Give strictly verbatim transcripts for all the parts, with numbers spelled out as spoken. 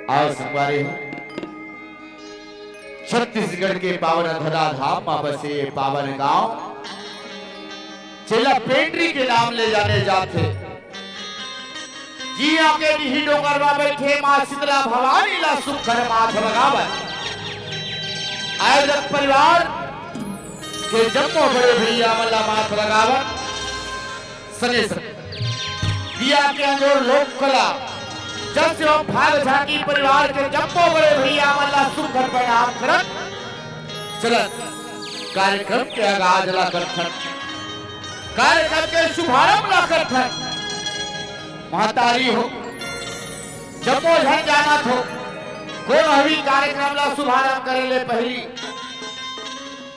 आओ संगवारी हो, छत्तीसगढ़ के पावन धराधाम मा बसे ये पावन गांव जेला पेंड्री के नाम ले जाने जाथे। जिहां के डीही डोंगर मा बैठे मां शीतला भवानी ला सुग्घर माथ लगावन। आयोजक परिवार के जम्मो बड़े भैया मन ला माथ लगावन। संगे संग जिहां के अंजोर लोक कला जस एवं भाग झांकी परिवार के जम्मो बड़े भैया मन ला सुग्घर प्रणाम करत चलत कार्यक्रम के आगाज ला करथन, कार्यक्रम के शुभारंभ ला करथन। महतारी हो, जम्मो झन जानत हो, कोनो भी कार्यक्रम ला शुभारंभ करे ले पहिली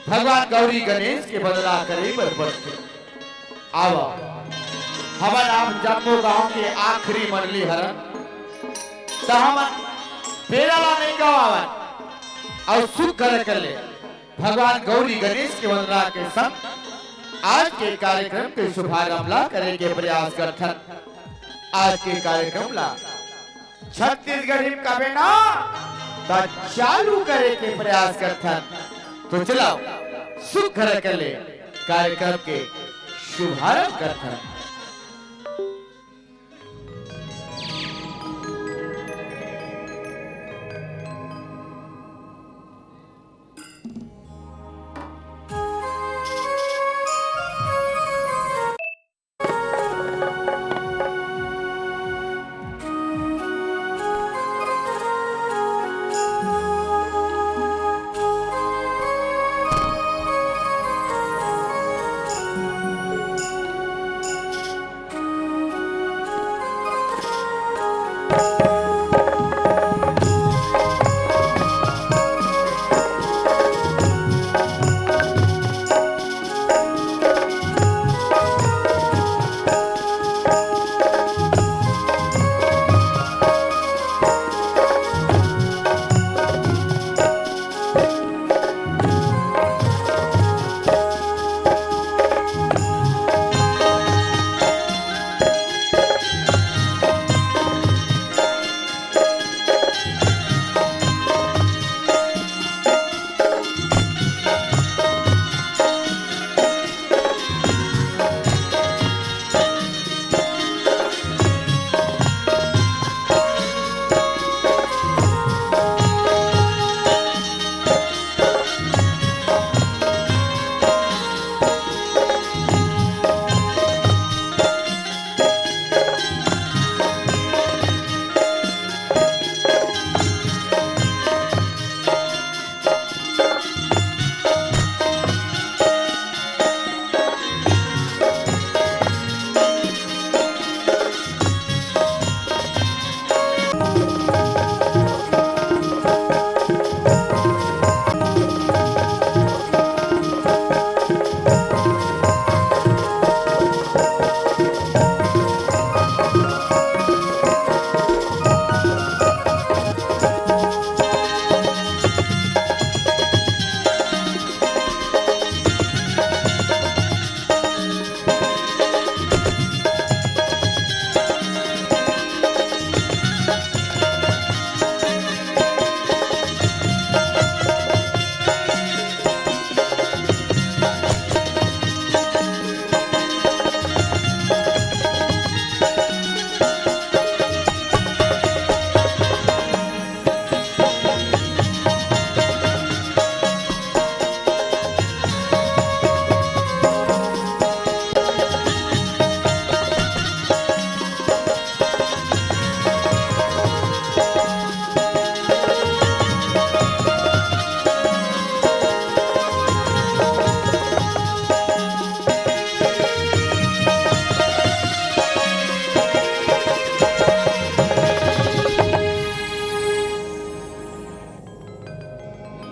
भगवान गौरी गणेश के वंदना करे बर पड़थे। आवा, हमन आप जम्मो गांव के आखिरी मंडली हरन, त हमन बेरा ला नइ गवावन अउ सुग्घर कर ले भगवान गौरी गणेश के वंदना के संग आज के कार्यक्रम के शुभारंभ ला करे के प्रयास करथन। आज के कार्यक्रम ला छत्तीसगढ़ी में कबे ना त चालू करे के प्रयास करथन। तो चलाओ, सुग्घर कर ले कार्यक्रम के शुभारंभ करथन।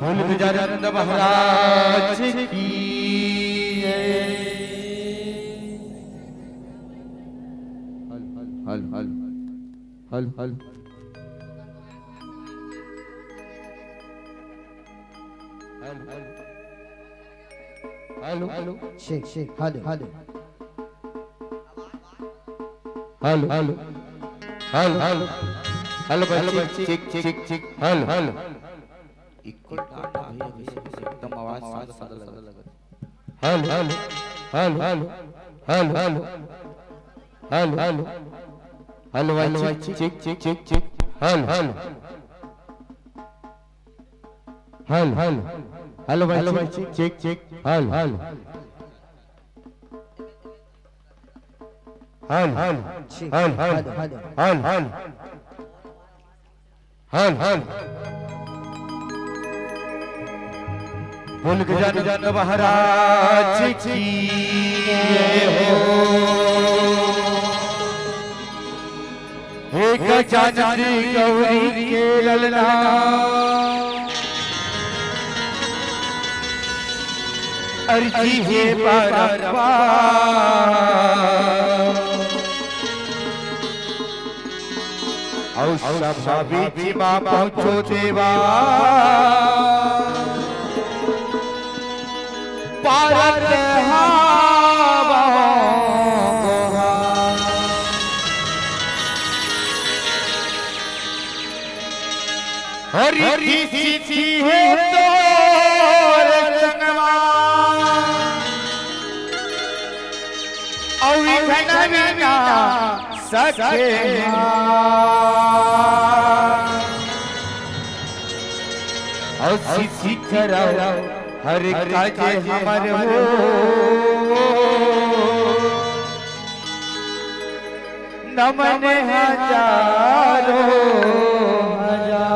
बोल गजानंद महाराज की जय। हल, हल, हल, हल, हल, हल। हल, हल। Hello, hello. Check, check, hello, hello. Hello, hello. Hello, hello. Hello भाई, check, check, check, check. Hello, hello. Echo ना, ना भैया, वैसे, वैसे एकदम आवाज साफ, साफ लगा। Hello, hello, hello, hello, hello, hello, hello. Hello भाई, check, check, check, check. Hello, hello. Hello, hello. Hello भाई, check, check, check. Hello, hello. Hello, hello, hello, hello, hello, hello. बोल गजानन महाराज की जय हो। हे गजानन गौरी के ललना, अर्जी हे बारंबार। अउ सभा बीच मा पहुँचो देवा, पारत हावव गोहार। हरि की सिद्धि हे तोर संगमा, अउ विघ्न विना सके। अउ सिद्धि करव हर काज हमर हो। नमन हजारों हजार।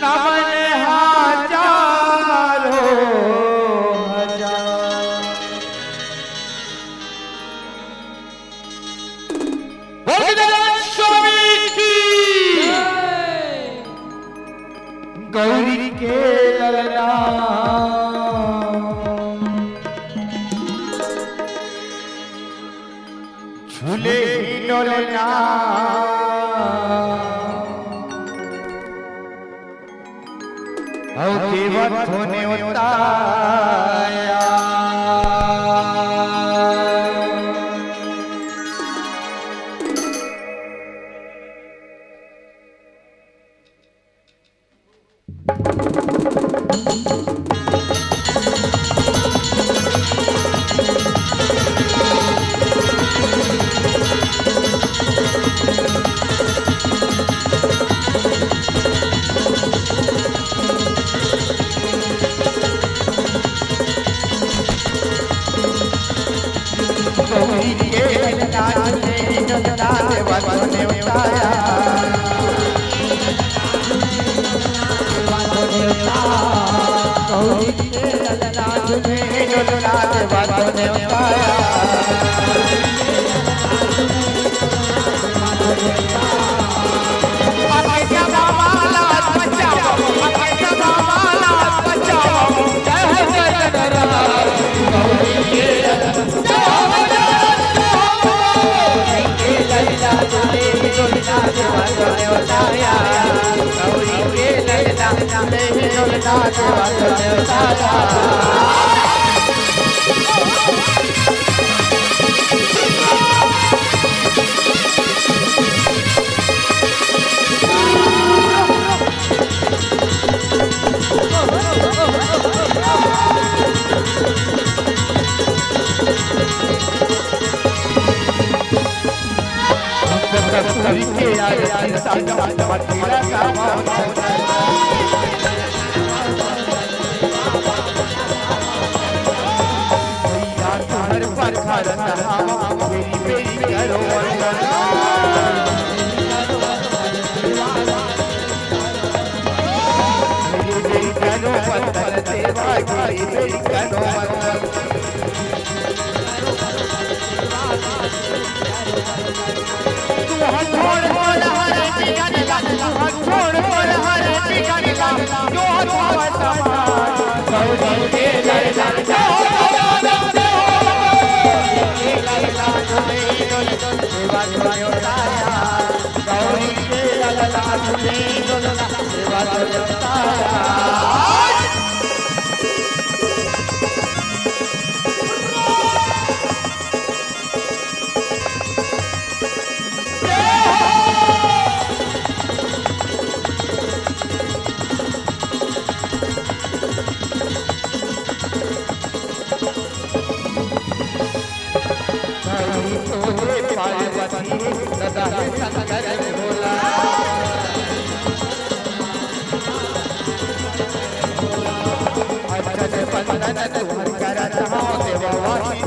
नमन हजारों हजार। बोल गजानन स्वामी की। गौरी के ललना झूले ही डोलना। अउ देवत होने उताया।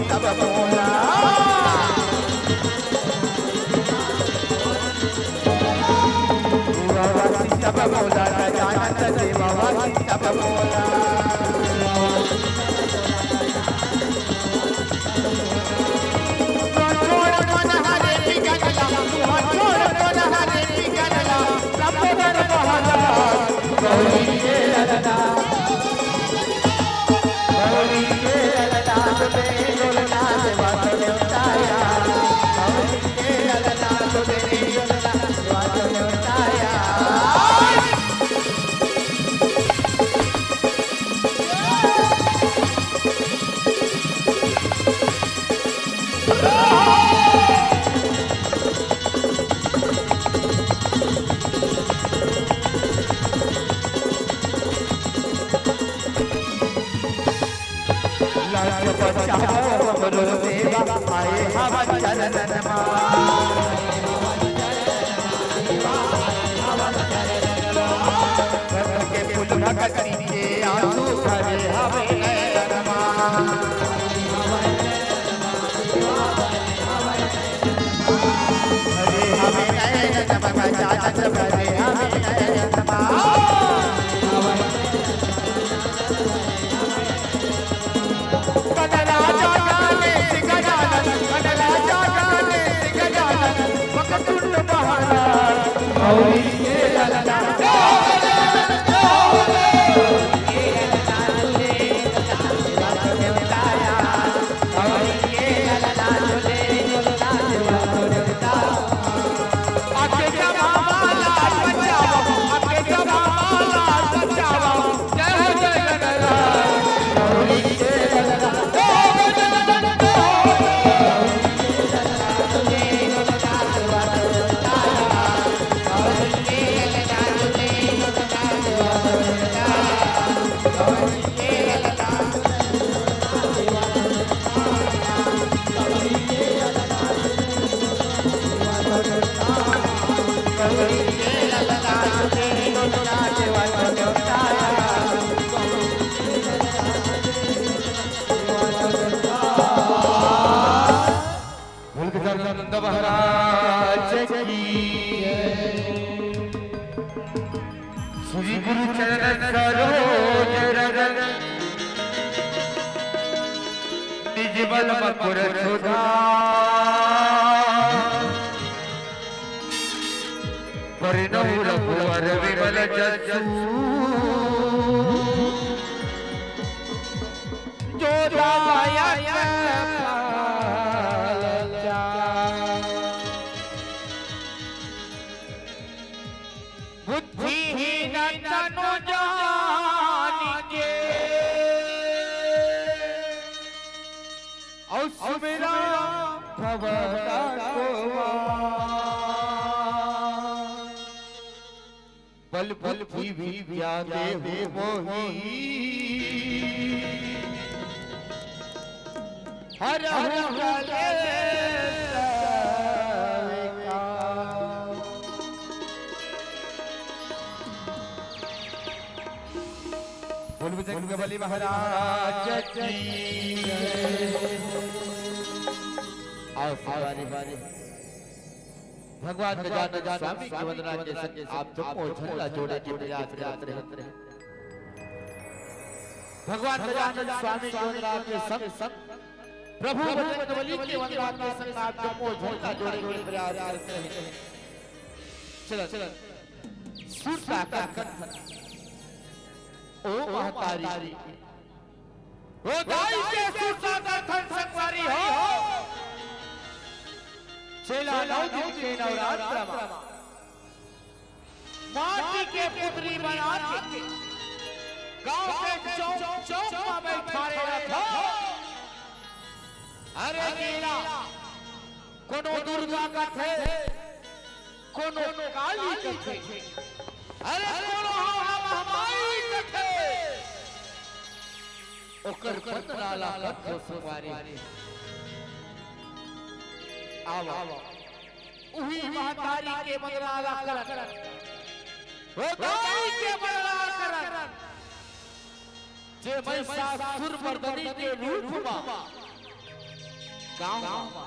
सब मोला। देवावासी सब मोला, गजानंद देवावासी सब मोला। लाज बचाओ हमरो देवा, आए हवन चरणन मा। रंग के फूल भक्ति के आंसू भरे हवे नयन मा। भरे हवे नयन मा, गजानन भरे हवे नयन मा। बोल गजानंद महाराज की। श्री गुरु चरण सरोज रज, निज मन मकुर सुधार। बरनउँ रघुवर विमल जसु, जो दायक फल चारि। बुद्धिहीन तनु जानिके, अउ सुमिरा पवन कुमार। बल बुद्धि विद्या देहु मोहि, हरहु कलेस विकार। बोल बजरंग बली महाराज की जय। आओ, शिवानी। भगवान गजानन स्वामी की वंदना के संग आप जम्मो झंडा जोड़े के प्रयास करत रहे। भगवान गजानन स्वामी की वंदना के संग प्रभु बजरंग बली की वंदना के संग आप जम्मो झंडा जोड़े के प्रयास करत रहे। चल, चल। सुरता कर, कर, कर। ओ महतारी। ओ दाई के सुरता कर धन संगवारी हो। चेला नौ दिन के नवरात्र मा माटी के पुतरी बना के गांव के चौक चौक मा बैठारे रखो। अरे लीला कोनो दुर्गा कथे, कोनो काली कथे, अरे कोनो महामाई कथे, ओकर बंदना ला कथो संगवारी। आवा, उही महतारी के बंदना ला करन, ओ दाई के बंदना ला करन। जे महिषासुर मर्दनी के रूप मा गांव म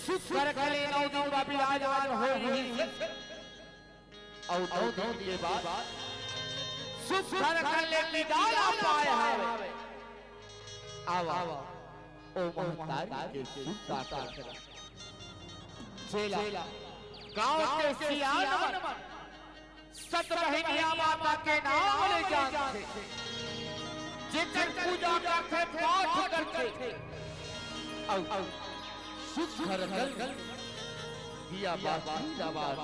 सुख घर के ले नौ दिन बर विराजमान होय रिहिस हे। अउ नौ दिन के बाद सुख घर के ले विदा ला पाय हवे। आवा, ओ महतारी के सुख का कर। जेला गांव के सियान मन सतबहिनिया माता के नाम ले जानथे, जेकर पूजा करथे, पाठ करथे, अउ सुख घर कल दिया बाती ला बार।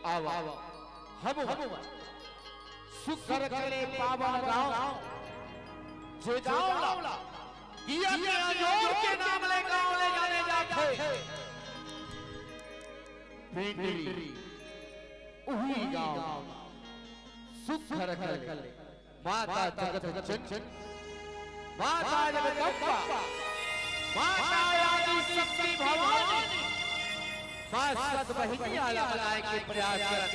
आवा, हम सुख घर कले पावन गांव, जे गांव ला दिया के अंजोर के नाम ले गांव ले जाने जाथे। पिंडरी उही गांव सुख घर कले माता जगत जन, माता जगदम्बा, माता आदि शक्ति भवानी, माँ सतबहिनिया ला मनाय के प्रयास करत,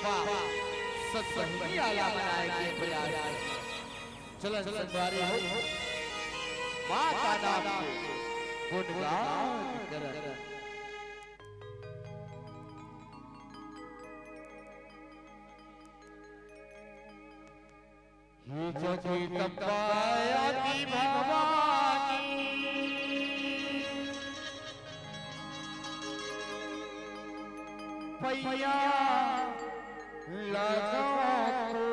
माँ सतबहिनिया ला मनाय के प्रयास करत। चलन संगवारी हो, माता नाम के गुणगान करत। हे जगदम्बा आदि भवानी, पैया लगा तो।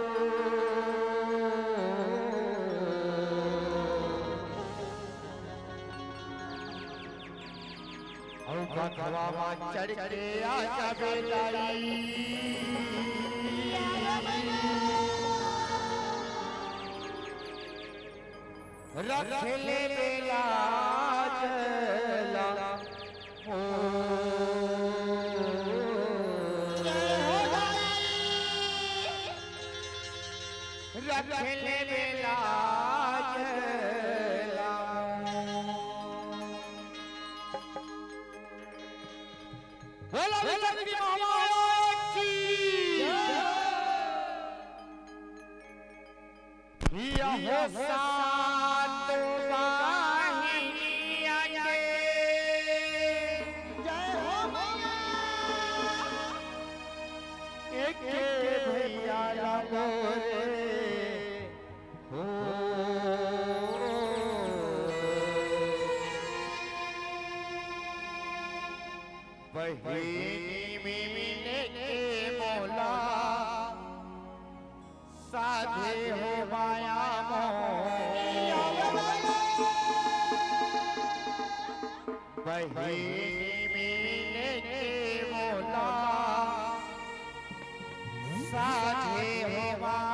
अउ बघवा मा चढ़ के आ जाबे दाई। रख ले बेला जला ओ। रख ले बेला जला। बोलो शक्ति महामाया की। यहो सात वाहिनिया के जय हो मैया। एक भैया ला बोले हो। बहिनी मिमिने के मोला साधे हो माया मोह। बहिनी मिमिने के मोला साधे हो माया।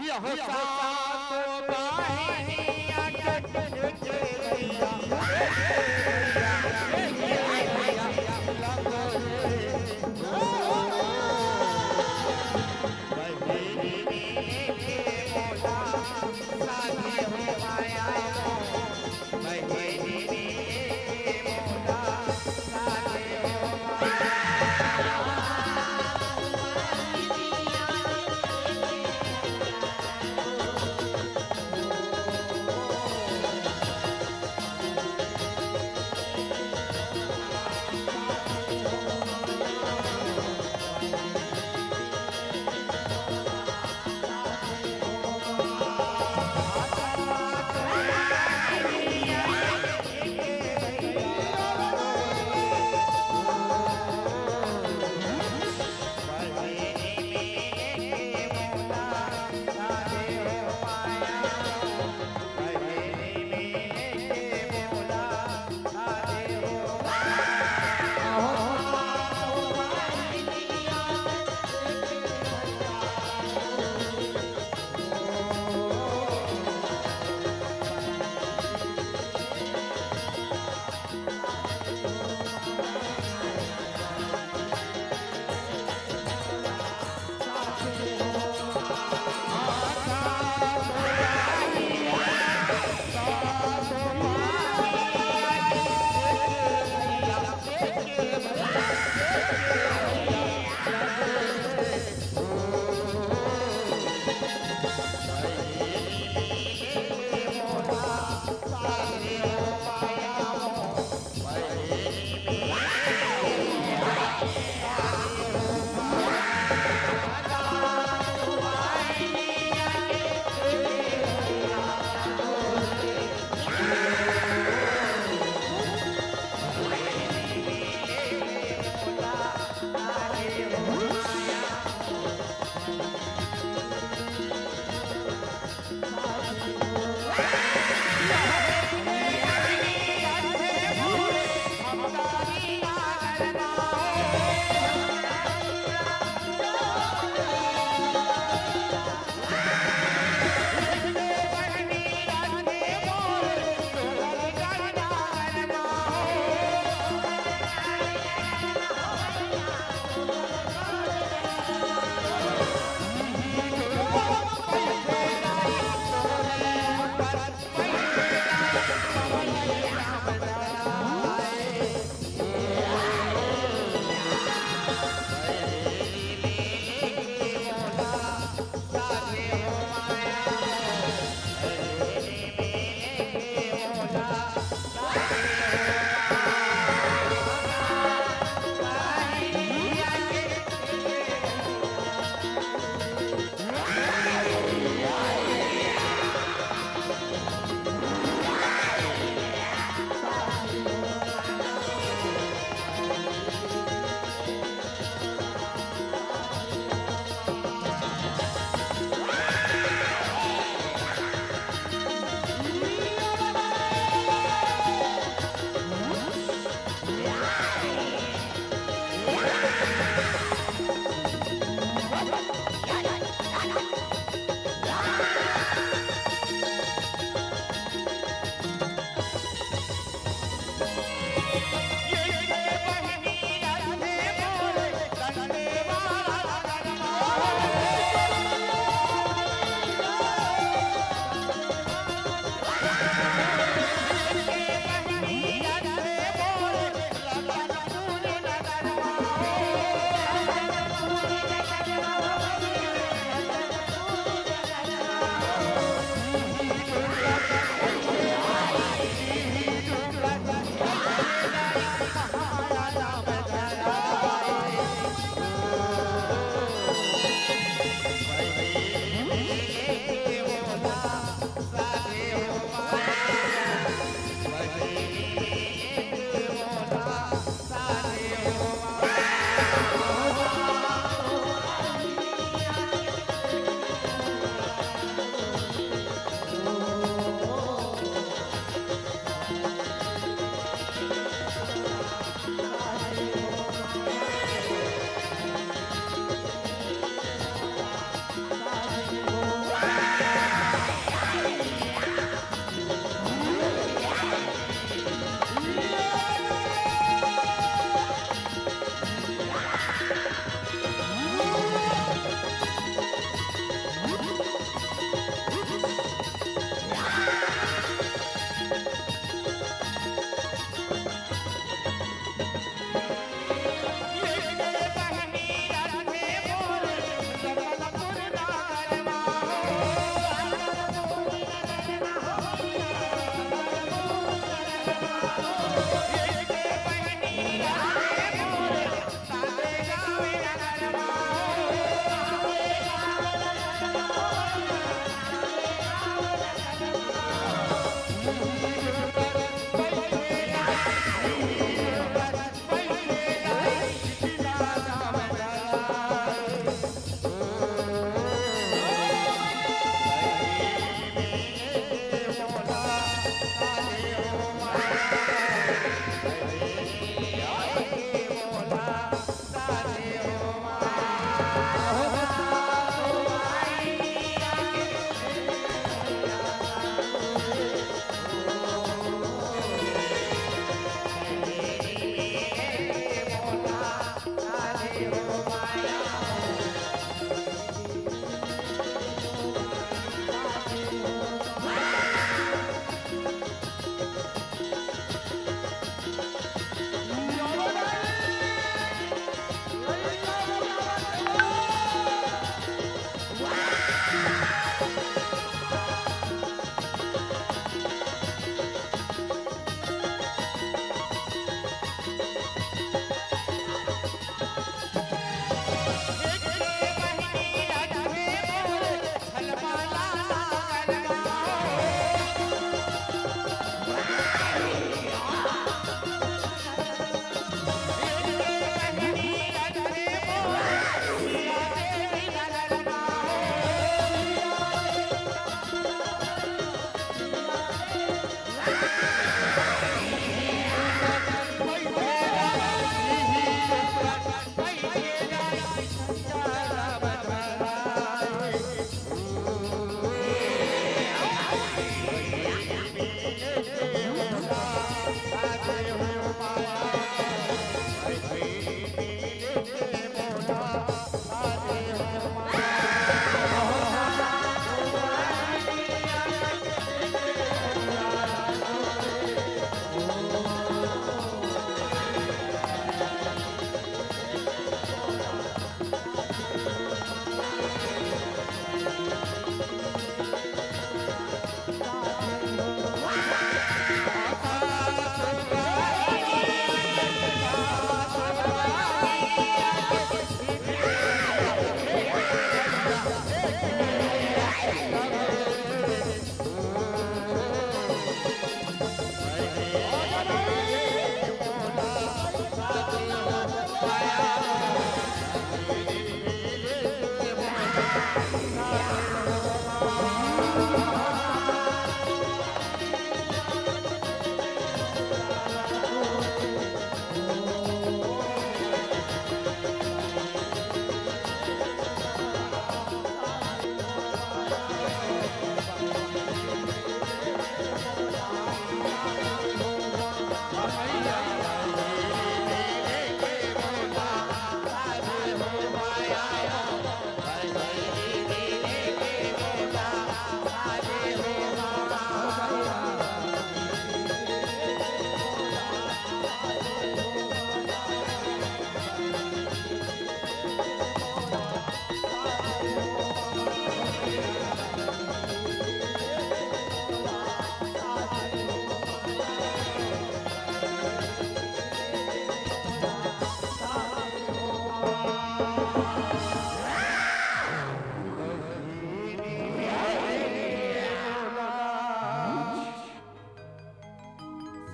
यहो सातो बाहिनिया के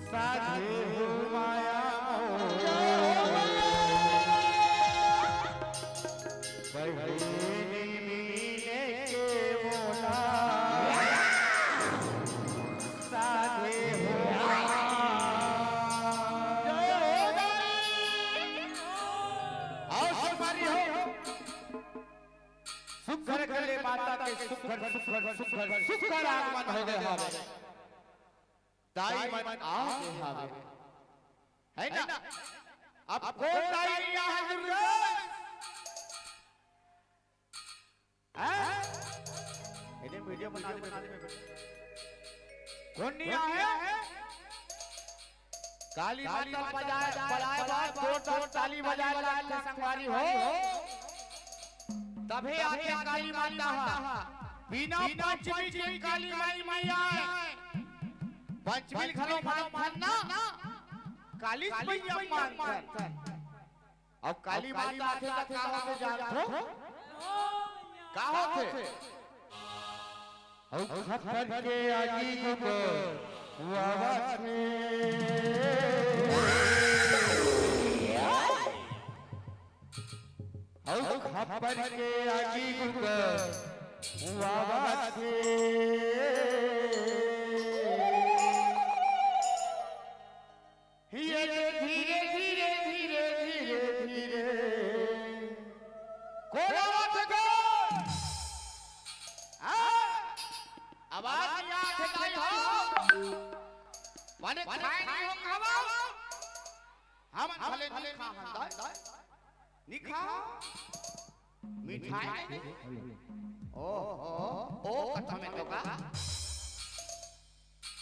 साधे हो माया मोर। बहिनी मिले के मोला। साधे हो माया। आओ संगवारी हो। सुघर कले माता के सुघर, सुघर, सुघर, सुघर आगमन हो गए हवे। दाई मन आ गे हवे, है ना? अब कोन दाई नइ आहे दुर्गा? हैं? एने मीडिया बना दे, बना दे। कोन नइ आहे? काली माता बजाए, बजाए बर जोरदार ताली बजाए ला संगवारी हो। तभे आथे काली माता ह। बिना पंचमी के काली माई नइ आए। पंचमी घलो मानथन ना, काली मैया मानथन। अउ काली माता आथे त का होथे जानथो? का होथे? अउ खप्पर के आगी गुबर हुआवत हे। अउ खप्पर के आगी गुबर हुआवत हे। हिये रे धीरे, धीरे, धीरे, धीरे, धीरे। कोन आवत हे कोन? हाँ? आवाज नइ आत हे दाई हो। माने खाए नइ हो खावा? हम भले नइ खाहन दाई। नइ खा। मिठाई। ओहो, ओ कथा में तो का?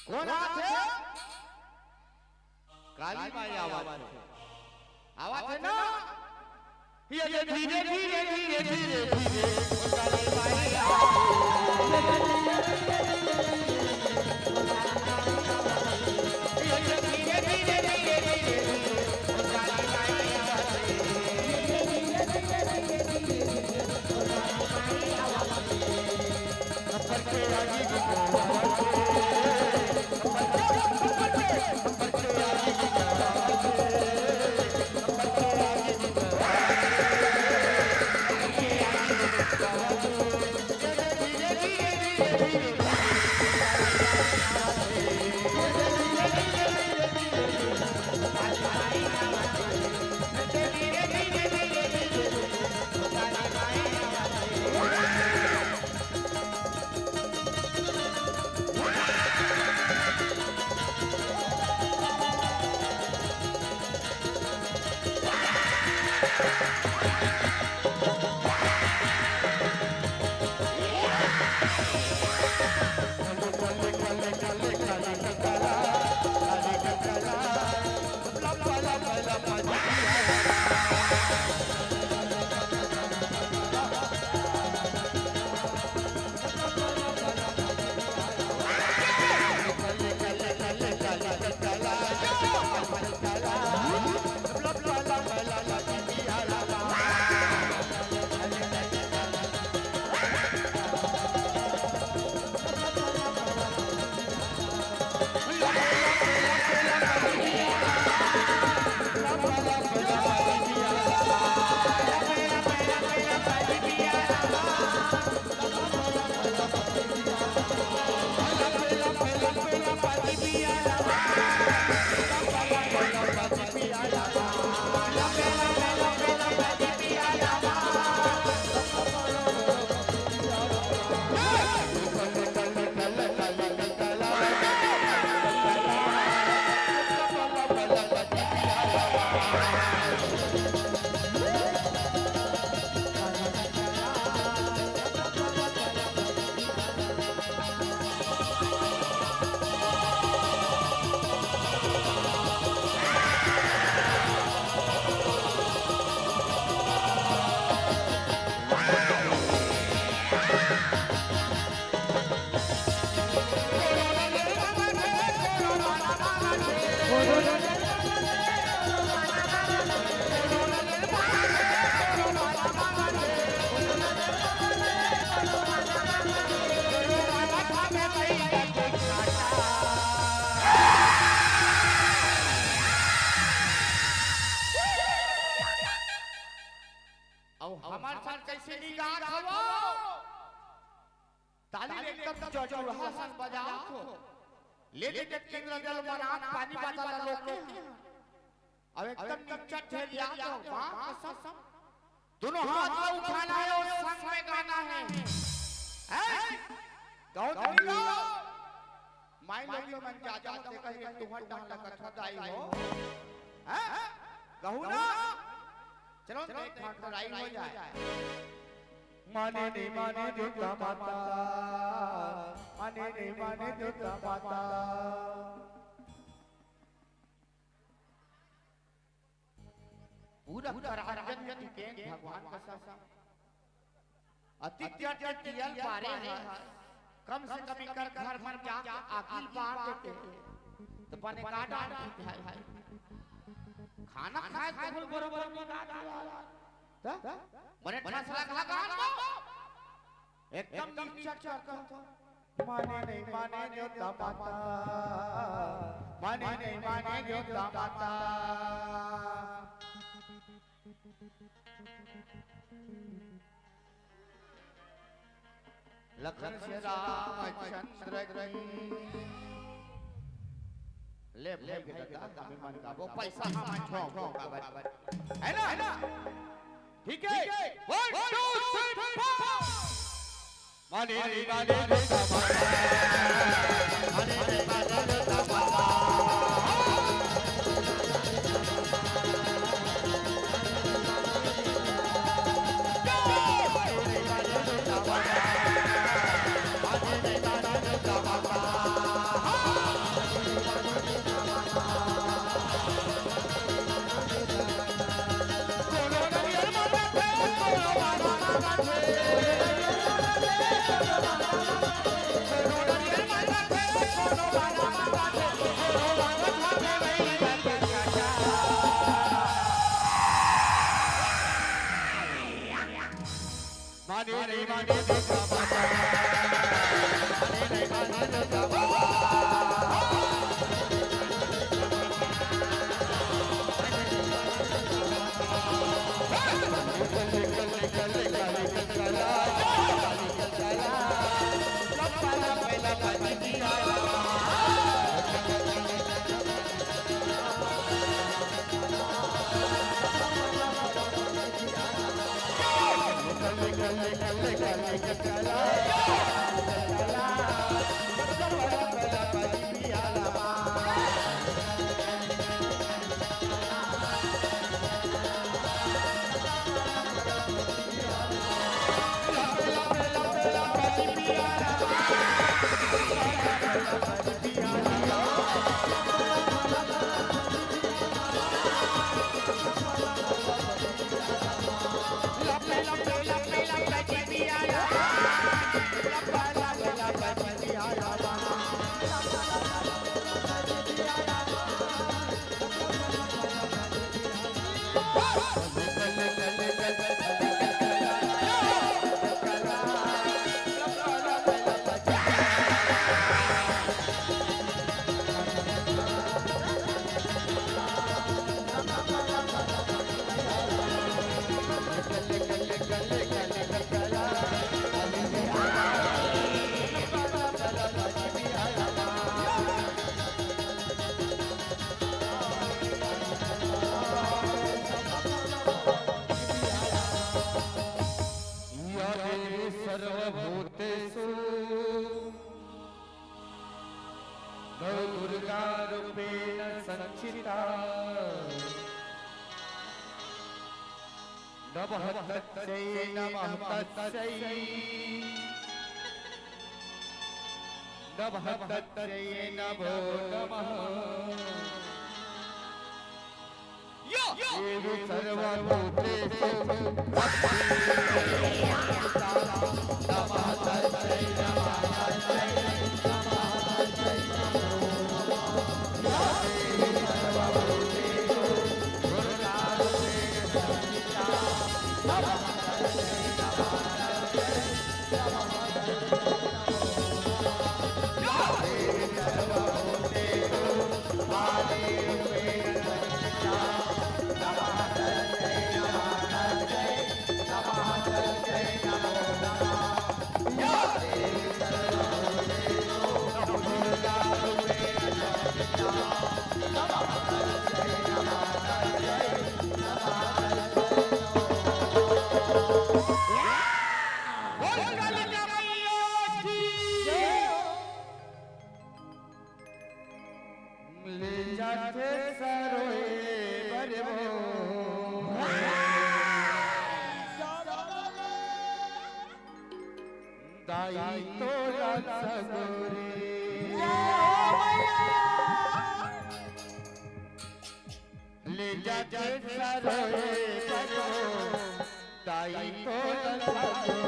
कोन आथे? काली माई आवत हे। आवत हे ना? ये धीरे, धीरे, धीरे, धीरे, धीरे, ओ काली माई आवत हे। गात हवो। ताली एकदम जजुड़हा सन बजात हो। ले ले जब इंद्रदेव मनात पानी बादल लोके। अब एकदम नीचा ठेरिया हो, माँ कसम। दोनों हाथ ला उठाना है और संग में गाना है। हैं? गाओ, गाओ, गाओ। माई लोग मन जा, जा, देखा, ये तुहर डाल लगा था, दाई हो। हैं? गहू ना? चलो, देख, ठाकुराई हो जाए। माने नहीं माने जोता माता, माने नहीं माने जोता माता। पूरा करारजन में टिकेन भगवान कसम। अतिथि अतिथियल पारे हस। कम से कम एकर घर मन जाके आगिल बार देते। तो बने का डाल दी भाई। खाना खाए तो बोल बरोबर में का डाल। त? बने ठसला खा खा। एकदम नीचा चढ़ कर। माने नहीं माने जोता माता, माने नहीं माने जोता माता। लखन से रामचंद्र की। ले भाई, भाई बेटा, हमें मन का वो पैसा हम ठोक ठोक काबर। है ना? है ना? ठीक है। One, two, three, four। माने रे माने रे तमाचा। माने रे माने रे तमाचा। या देवी सर्वभूतेषु नवदुर्गारूपेण संस्थिता। नमः तस्यै, नमः तस्यै, नमः तस्यै नमो नमः। देवी सर्वभूतेषु बोल कालिका मैया की। ले जाथे सरोए बर वो। दाई तोला सगोरे। ले जाथे सरोए बर वो। दाई तोला सगोरे।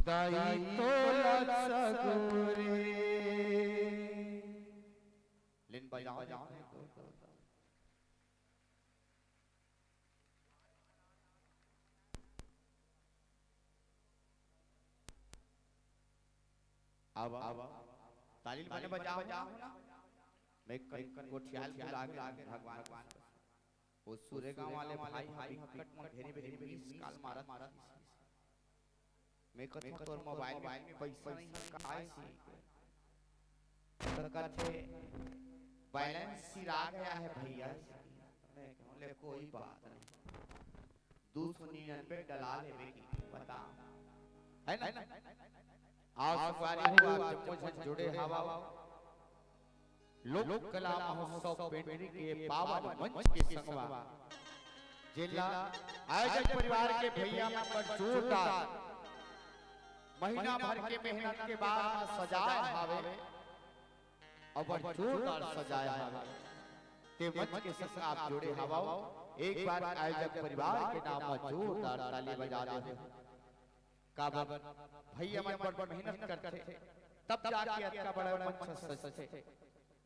दाई तोला सगोरे। लेन बजाओ, बजाओ। अब, अब ताली ल बने बजाओ ना। मैं कन, कन गोठियाल भुला गे भगवान। वो सुरेगांव वाले भाई ह बिकट म घेरी बेरी miss call मारत। मैं कथों तोर mobile में पैसा नहीं, काय से? त कथे, "balance सिरा गया है भैया।" मैं कहूँ, "ले, कोई बात नहीं, दू सौ निन्यानवे डला लेबे की, बता।" है ना? आज संगवारी हो, आप जम्मो झन जुड़े हवा लोक कला महोत्सव पेंड्री के पावन मंच के संगवा, जेला आयोजक परिवार के भैया मन बड़ जोरदार महीना भर के मेहनत के बाद सजाए हावे। अउ बड़ जोरदार सजाए हावे। ते मंच के संग आप जुड़े हवव, एक बार आयोजक परिवार के नाम म जोरदार ताली बजा दे। काबर भैया मन बड़ मेहनत करथे, तब जाके अतका बड़ा मंच सजथे।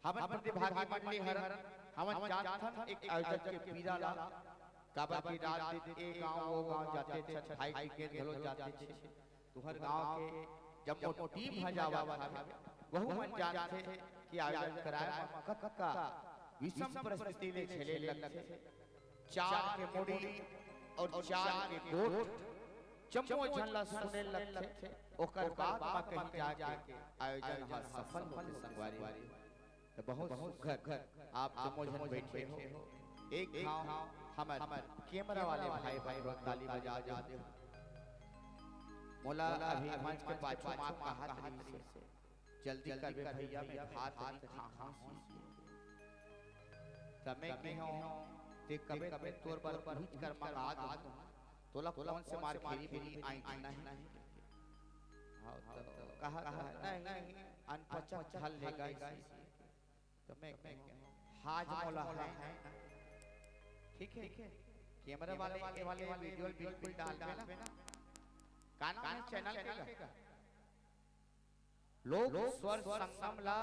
हमन प्रतिभागी मंडली हरन, हमन जानथन एक आयोजक के पीरा ला, काबर कि रात दिन ए गांव ओ गांव जाथे, छत भाई के घलो जाथे। तुहर गांव के जम्मो टीम ह जावत हवे, वहू मन जानथे कि आयोजन कराए म कतका विषम परिस्थिति ले झेले लगथे। चार के मुड़ी अउ चार के गोठ, जम्मो झन ला सुने लगथे, ओकर बाद म कहीं जाके आयोजन ह सफल होथे संगवारी। त बहुत सुघर आप जम्मो झन बइठे हो, एक घांव हमर कैमरा वाले भाई बहिनी ताली बजा दे। मोला अभी मंच के पाछू म कहत रहिस हे, "जल्दी करबे भैया, मैं भात नइ खाहूं।" त मैं कहेंव, "ते कबे तोर बर उहीच कर मंगा दूं, तोला कोन से मार खेली भी नहीं आई नहीं।" हाँ, त कहा, "नहीं, अनपचक धर लेगा इसे।" त मैं कहेंव, "हाज मोला है।" ठीक है, कैमरा वाले, ये वाले वीडियो बिल्कुल डालबे ना। का नाम है चैनल के? लोक स्वर संगम ला,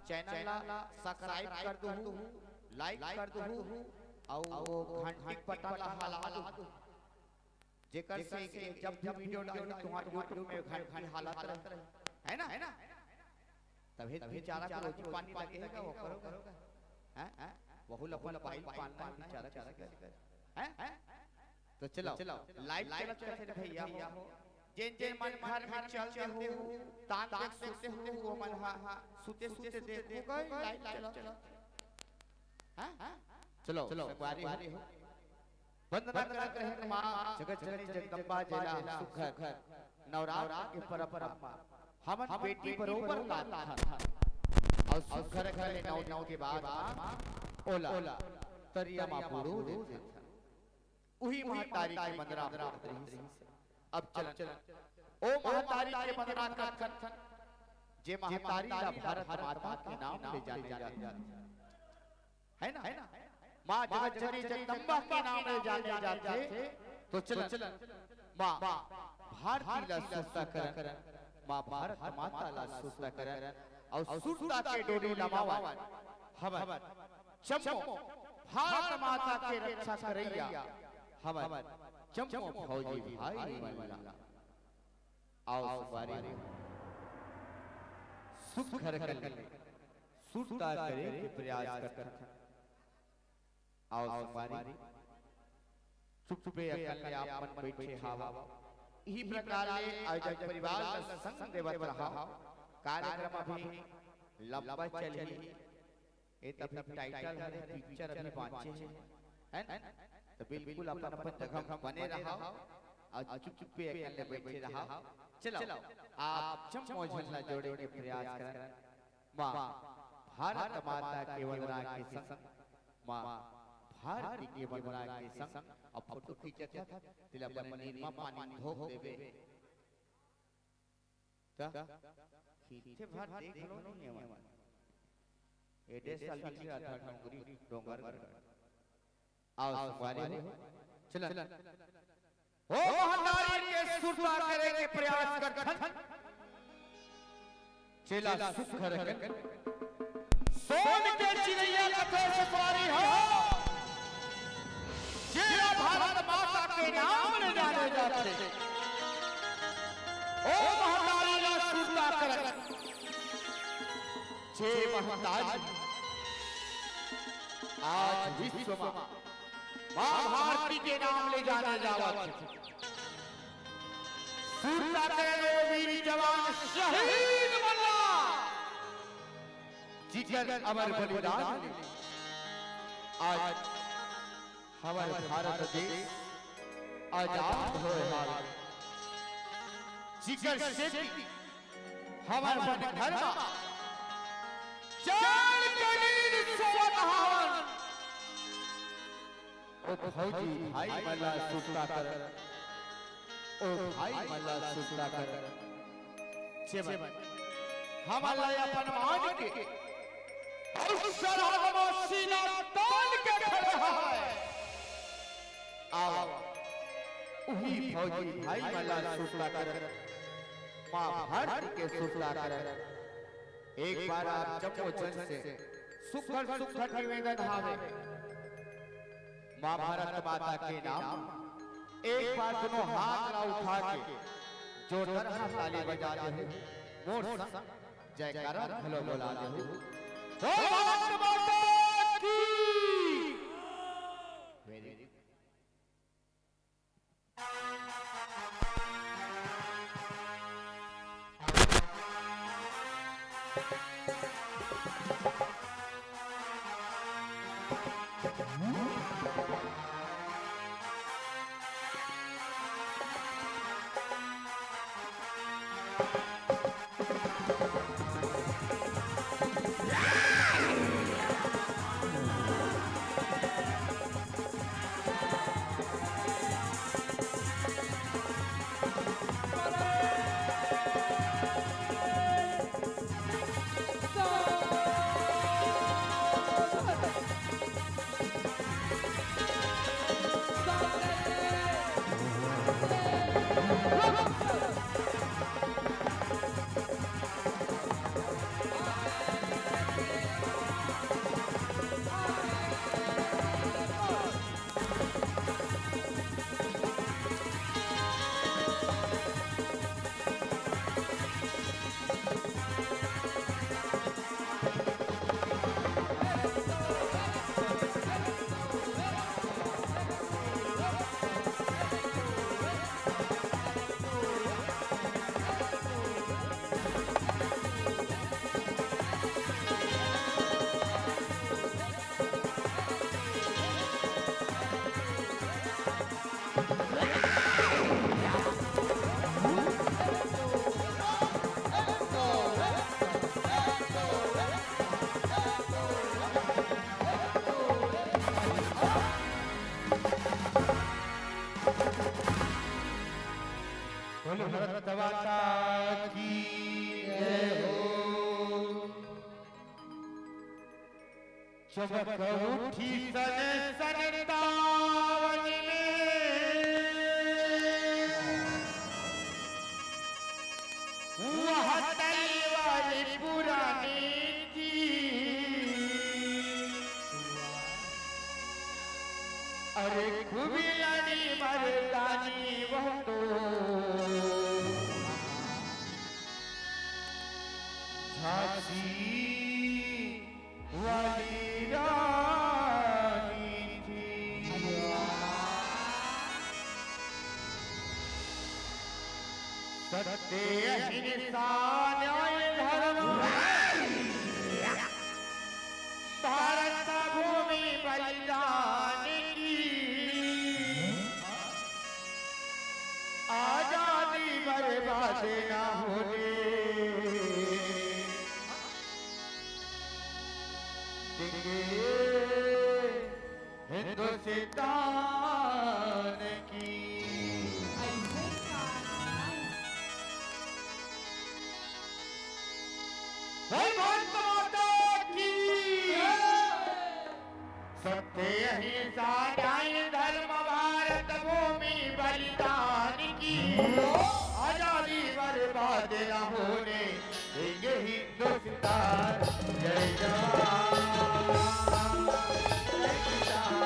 चैनल ला सब्सक्राइब कर दूहू, लाइक कर दूहू, अउ वो घंटी बटन ला हला दूहू, जेकर से कि जब भी वीडियो डालूं, तुम्हारे YouTube में घंटी हालत रहे, है ना? है ना? तभी तो बेचारा को रोजी पानी लगेगा, वो करोगा, हैं? वहू ला अपन पाई पालना है बेचारा, कैसे करे? हैं? तो चलो, लाइव चलत करथे भैया हो। जेन जेन मन घर में चल देहू, तान देख सुते हू, वो मन हा सुते सुते देखू गए लाइव चलत। हाँ? चलो, संगवारी हो। वंदना करत रहे माँ जगत जननी जगदम्बा, जेला सुघर नवरात्र के परब परब हमन बेटी बरोबर लाथन। अउ सुघर घर ले नौ दिन के बाद ओला तरिया मा बुड़ो देथन। उही महतारी के मंदरा पड़त रहिस। अब चलन ओ महतारी के मंदरा करथन, जे महतारी ला भारत माता के नाम ले जाने जाथे, है ना? माँ जगत जननी जगदम्बा के नाम ले जाने जाथे। तो चलन माँ भारती ला सुरता करन, माँ भारत माता ला सुरता करन, अउ सुरता के डोरी लमावन। हमर जम्मो भारत माता के रक्षा करइया हमर जम्मो फौजी भाई मन ला। आओ संगवारी, सुघर कन ले सुरता करे के प्रयास करथन। आओ संगवारी, चुपचुपे अकन ले आप मन बइठे हव। इही प्रकार ले आयोजक परिवार ला संग देवत रहव। कार्यक्रम अभी लंबा चलही। ए त अभी टाइटल हरे, पिक्चर अभी बांचे हे, है ना? त बिल्कुल अपन अपन जगह म बने रहव अउ चुपचुपे अकन ले बइठे रहव। चलो, आप जम्मो झन ला जोड़े के प्रयास करन। माँ भारत माता के वंदना के संग, माँ भारती के वंदना के संग अब फोटो खींचत हन, तेला अपन नीरमा पानी धोक देबे। त खींचे भर देख लो नहीं है। एड्रेस ला लिख रहा था डोंगरी, डोंगरगढ़। आओ संगवारी हो, चलन। ओ महतारी के सुरता करे के प्रयास करथन। चेला सुघर कन सोन के चिरैया कथे संगवारी हो, जेला भारत माता के नाम ले जाने जाथे। ओ महतारी ला सुरता करन, जे महतारी आज विश्व मा माँ भारती के नाम ले जाने जावत हे। सुरता करे ओ वीर जवान शहीद मन ला, जिकर अमर बलिदान ले आज हमर भारत देश आजाद होए हावय। जिकर सेती हमर मन घर मा चैन के नींद सोवत हावन। ओ फौजी भाई मन ला सुरता कर, ओ भाई मन ला सुरता कर। जेमन हमन ला अपन मान के अउ सरहद म सीना तान के खड़े हवय। आओ, उही फौजी भाई मन ला सुरता कर, माँ भारती के सुरता कर। एक बार आप जम्मो झन से सुघर सुघर निवेदन हावे, माँ भारत माता के नाम, एक बार दुनों हाथ ला उठा के जोरदार ताली बजा देहू, मोर संग जयकारा घलो बोला देहू। बोल भारत माता की। Very good। बोलो भारत माता की जय हो। चमक उठी सन सन तावन में, वह तलवार पुरानी थी। अरे खूब लड़ी मर्दानी वह तो, झांसी वाली रानी थी। सत्य अहिंसा न्याय धर्म, भारत भूमि बलिदान की। आजादी बर्बाद ना होने देंगे हिंदुस्तान की। बोल भारत माता की। सत्य अहिंसा न्याय धर्म भारत भूमि बलिदान की। आजादी बर्बाद न होने देंगे हिंदुस्तान। जय जवान, जय किसान।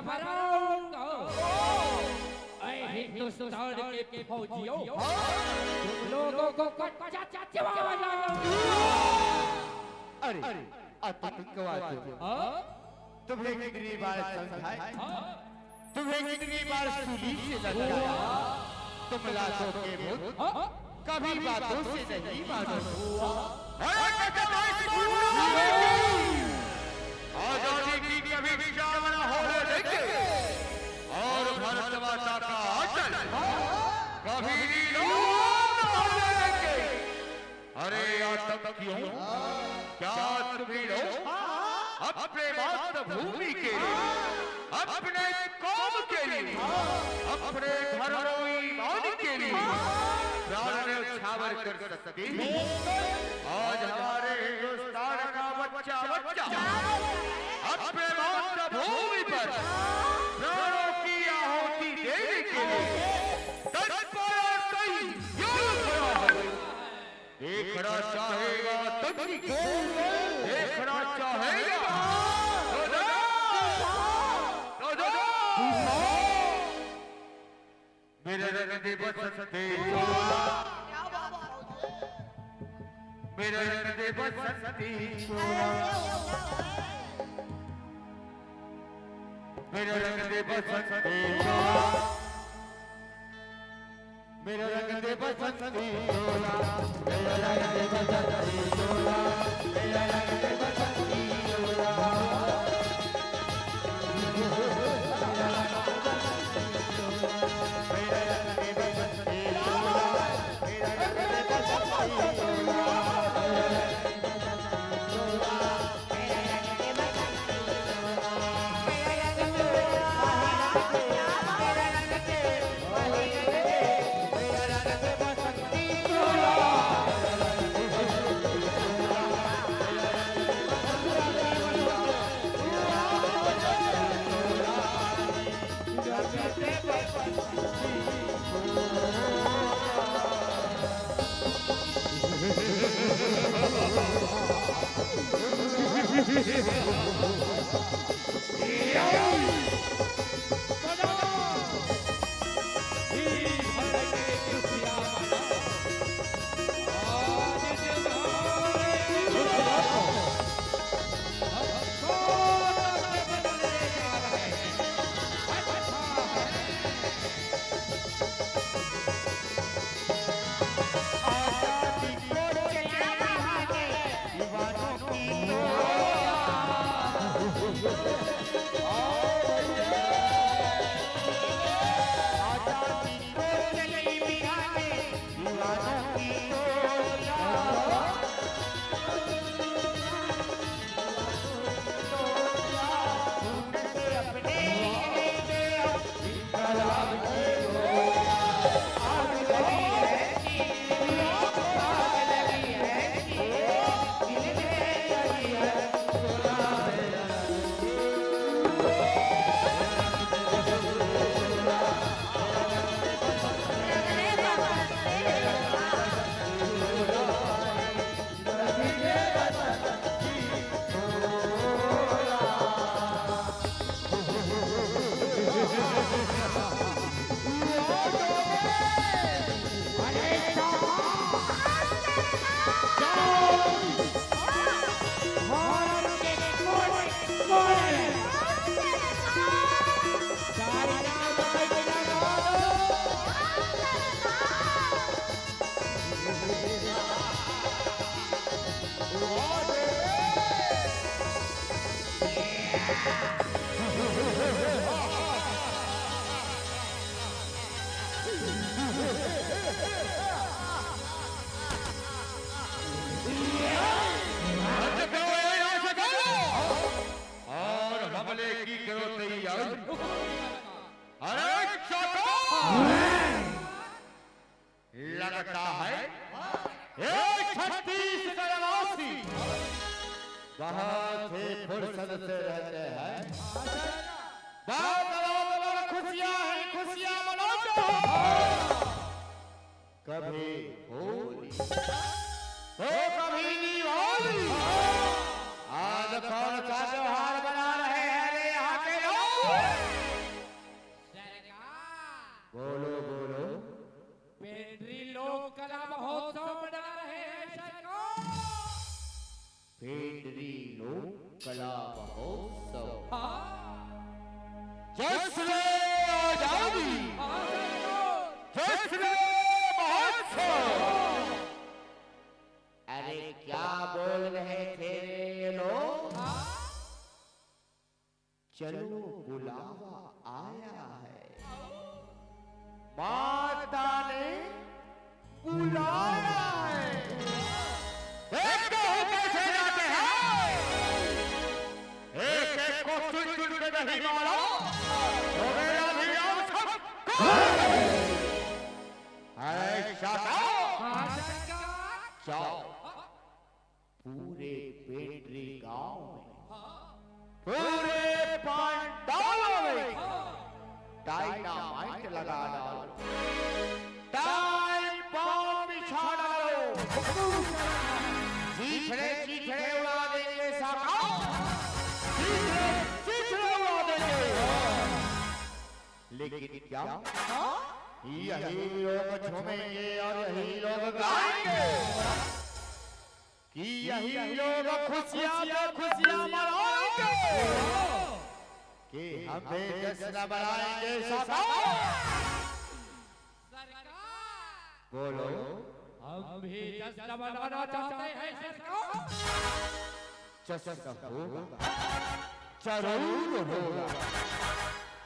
भराऊंगा। ऐ हिंदुस्तान के फौजियों, तुम लोगों को कच्चा चबा जाऊंगा। अरे, आतंकवादी, हाँ? तुम्हें कितनी बार समझाया, हाँ? तुम्हें कितनी बार सूली से लटकाया, तुम लातों के भूत, हाँ? कभी बातों से नहीं मानो। अरे कच्चा भाई, आजादी की कभी विचार न होने देंगे और भारत माता का आंचल कभी नीलाम न होने देंगे। अरे आतंकियों, क्या तुम ही लोग अपने मातृभूमि के लिए, अपने कौम के लिए, अपने धर्म और ईमान के लिए प्राण न्यौछावर कर सकते हैं? आज हमारे हिंदुस्तान का बच्चा बच्चा अपने मातृभूमि पर प्राणों की आहुति देने के लिए तत्पर और तैयार खड़ा है। देखना चाहेगा आतंकी, देखना चाहेगा तो जा, तो जा। मेरे रंग दे बसंती चोला, मेरे रंग दे बसंती चोला, मेरे रंग दे बसंती चोला। मेरा रंग दे बसंती चोला, मेरा रंग दे बसंती चोला, मेरा रंग दे बसंती चोला। और हमले की करो तैयारी। अरे चौथा! लगता है ये छत्तीसगढ़ वासी बहुत ही फुर्सत से रहते हैं। बहुत, बहुत, बहुत खुशियां हैं, खुशियां मनाते हैं। कभी होली तो कभी दिवाली। आज कौन सा त्योहार मना रहे हैं रे यहाँ के लोग? सरकार। हाँ सरकार। जाओ, पूरे पेंड्री गांव में, पूरे पांडालों में डायनामाइट लगा डालो, टाइम बम बिछा डालो, चीथड़े चीथड़े उड़ा देंगे सरकार, चीथड़े चीथड़े उड़ा देंगे। लेकिन क्या यही लोग झूमेंगे और यही लोग गाएंगे कि यही लोग खुशियां पे खुशियां मनाएंगे कि हम भी जश्न मनाएंगे सरकार? सरकार। बोलो। हम भी जश्न मनाना चाहते हैं सरकार। जश्न होगा, जरूर होगा।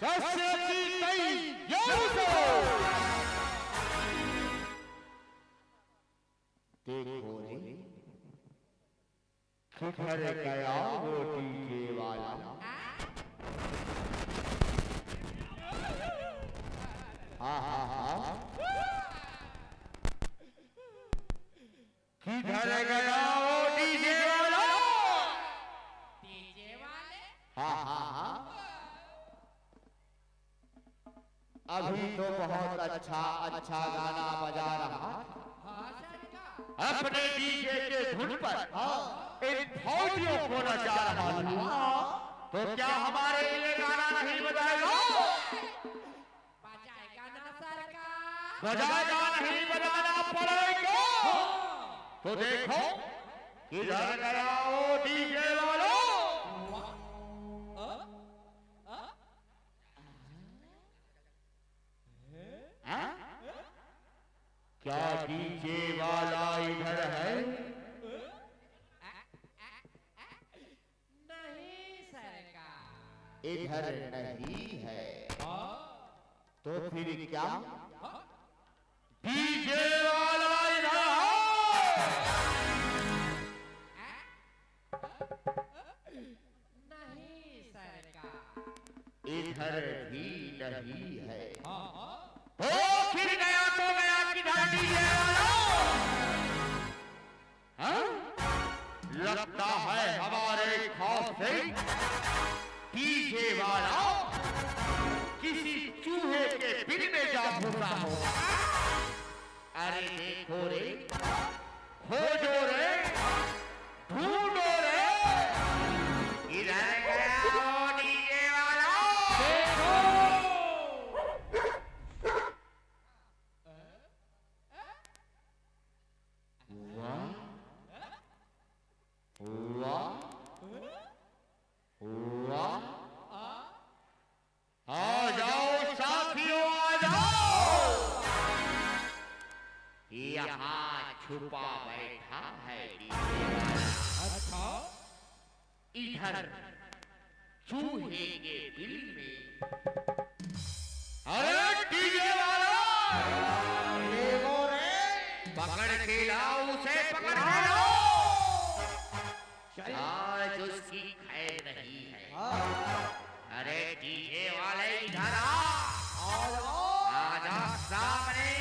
जश्न की तैयारी करो। देखो रे, किधर गया वो डीजे वाला? हाँ, हाँ, हाँ। किधर गया वो डीजे वाला? डीजे वाले? हाँ, हाँ, हाँ। अभी तो बहुत अच्छा अच्छा गाना बजा रहा था। हाँ सरकार। अपने डीजे के धुन पर हाँ। इन फौजियों को नचा रहा था। हाँ। तो क्या हमारे लिए गाना नहीं बजाएगा? बजाएगा ना सरकार। बजाएगा नहीं, बजाना पड़ेगा। तो देखो किधर गया वो डीजे वाला। हाँ? क्या डीजे वाला इधर है? नहीं सरकार। इधर नहीं है। हाँ। तो फिर क्या? हाँ। डीजे वाला इधर है? नहीं सरकार। इधर भी नहीं है। हाँ, हाँ। तो फिर गया तो गया किधर डीजे वाला? हाँ? लगता है हमारे खौफ से डीजे वाला किसी चूहे के बिल में जा घुसा हो। अरे देखो रे, खोजो रे, ढूंढो रे, इधर गया वो डीजे वाला। देखो। वाह, वाह, वाह। आ जाओ साथियों, आ जाओ। यहाँ छुपा बैठा है डीजे वाला। अच्छा। इधर चूहे के बिल में। अरे डीजे वाला, देखो रे, पकड़ के लाओ उसे, पकड़ के लाओ। चल। आज उसकी खैर नहीं है। हाँ। अरे डीजे वाले इधर आ। आ जाओ। आ जा सामने।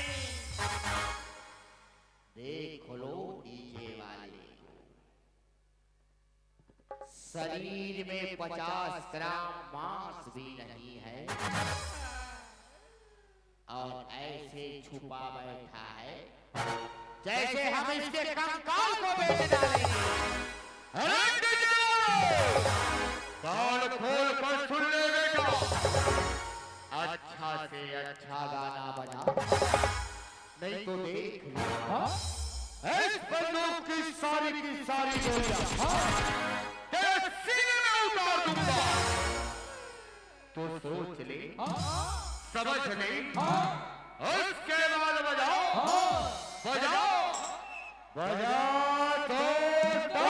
देख लो डीजे वाले को। शरीर में पचास ग्राम मांस भी नहीं है और ऐसे छुपा बैठा है जैसे हम इसके कंकाल को बेच डालेंगे। अरे डीजे वाले, कान खोल कर सुन ले बेटा, अच्छा से अच्छा गाना बजा, नहीं तो देख लो। हाँ? इस बंदूक की सारी की सारी गोलियां हाँ। तेरे सीने में उतार दूंगा। तो सोच ले, हाँ। समझ ले, हाँ। उसके बाद बजाओ, हाँ। बजाओ, बजा तो दो।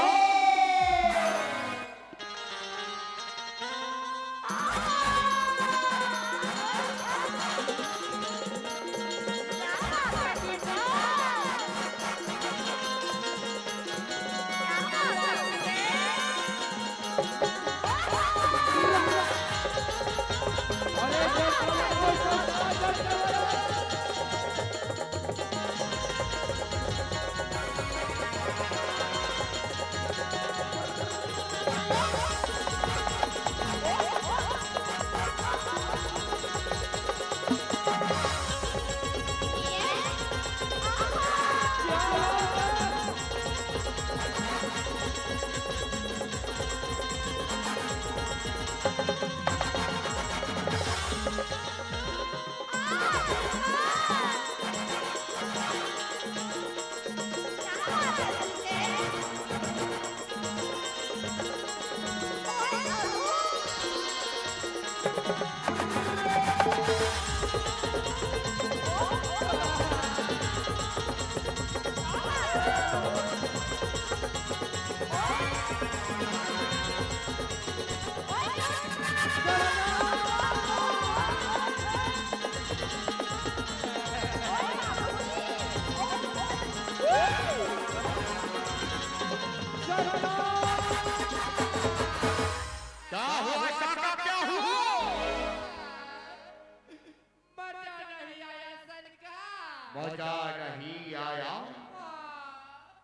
मजा नहीं आया।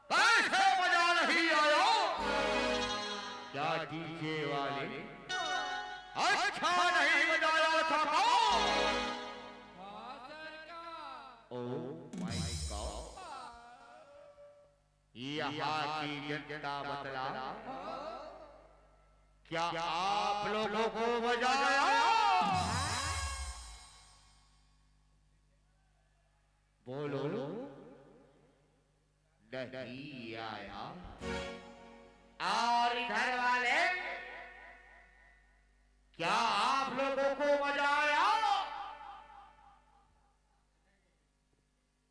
कैसे मजा नहीं आया? क्या डीजे वाले अच्छा नहीं बजाया था? ओ माय गॉड, यहाँ की जनता बतला, क्या आप लोगों को मजा आया? बोलो, नहीं आया। और इधर वाले, क्या आप लोगों को मजा आया?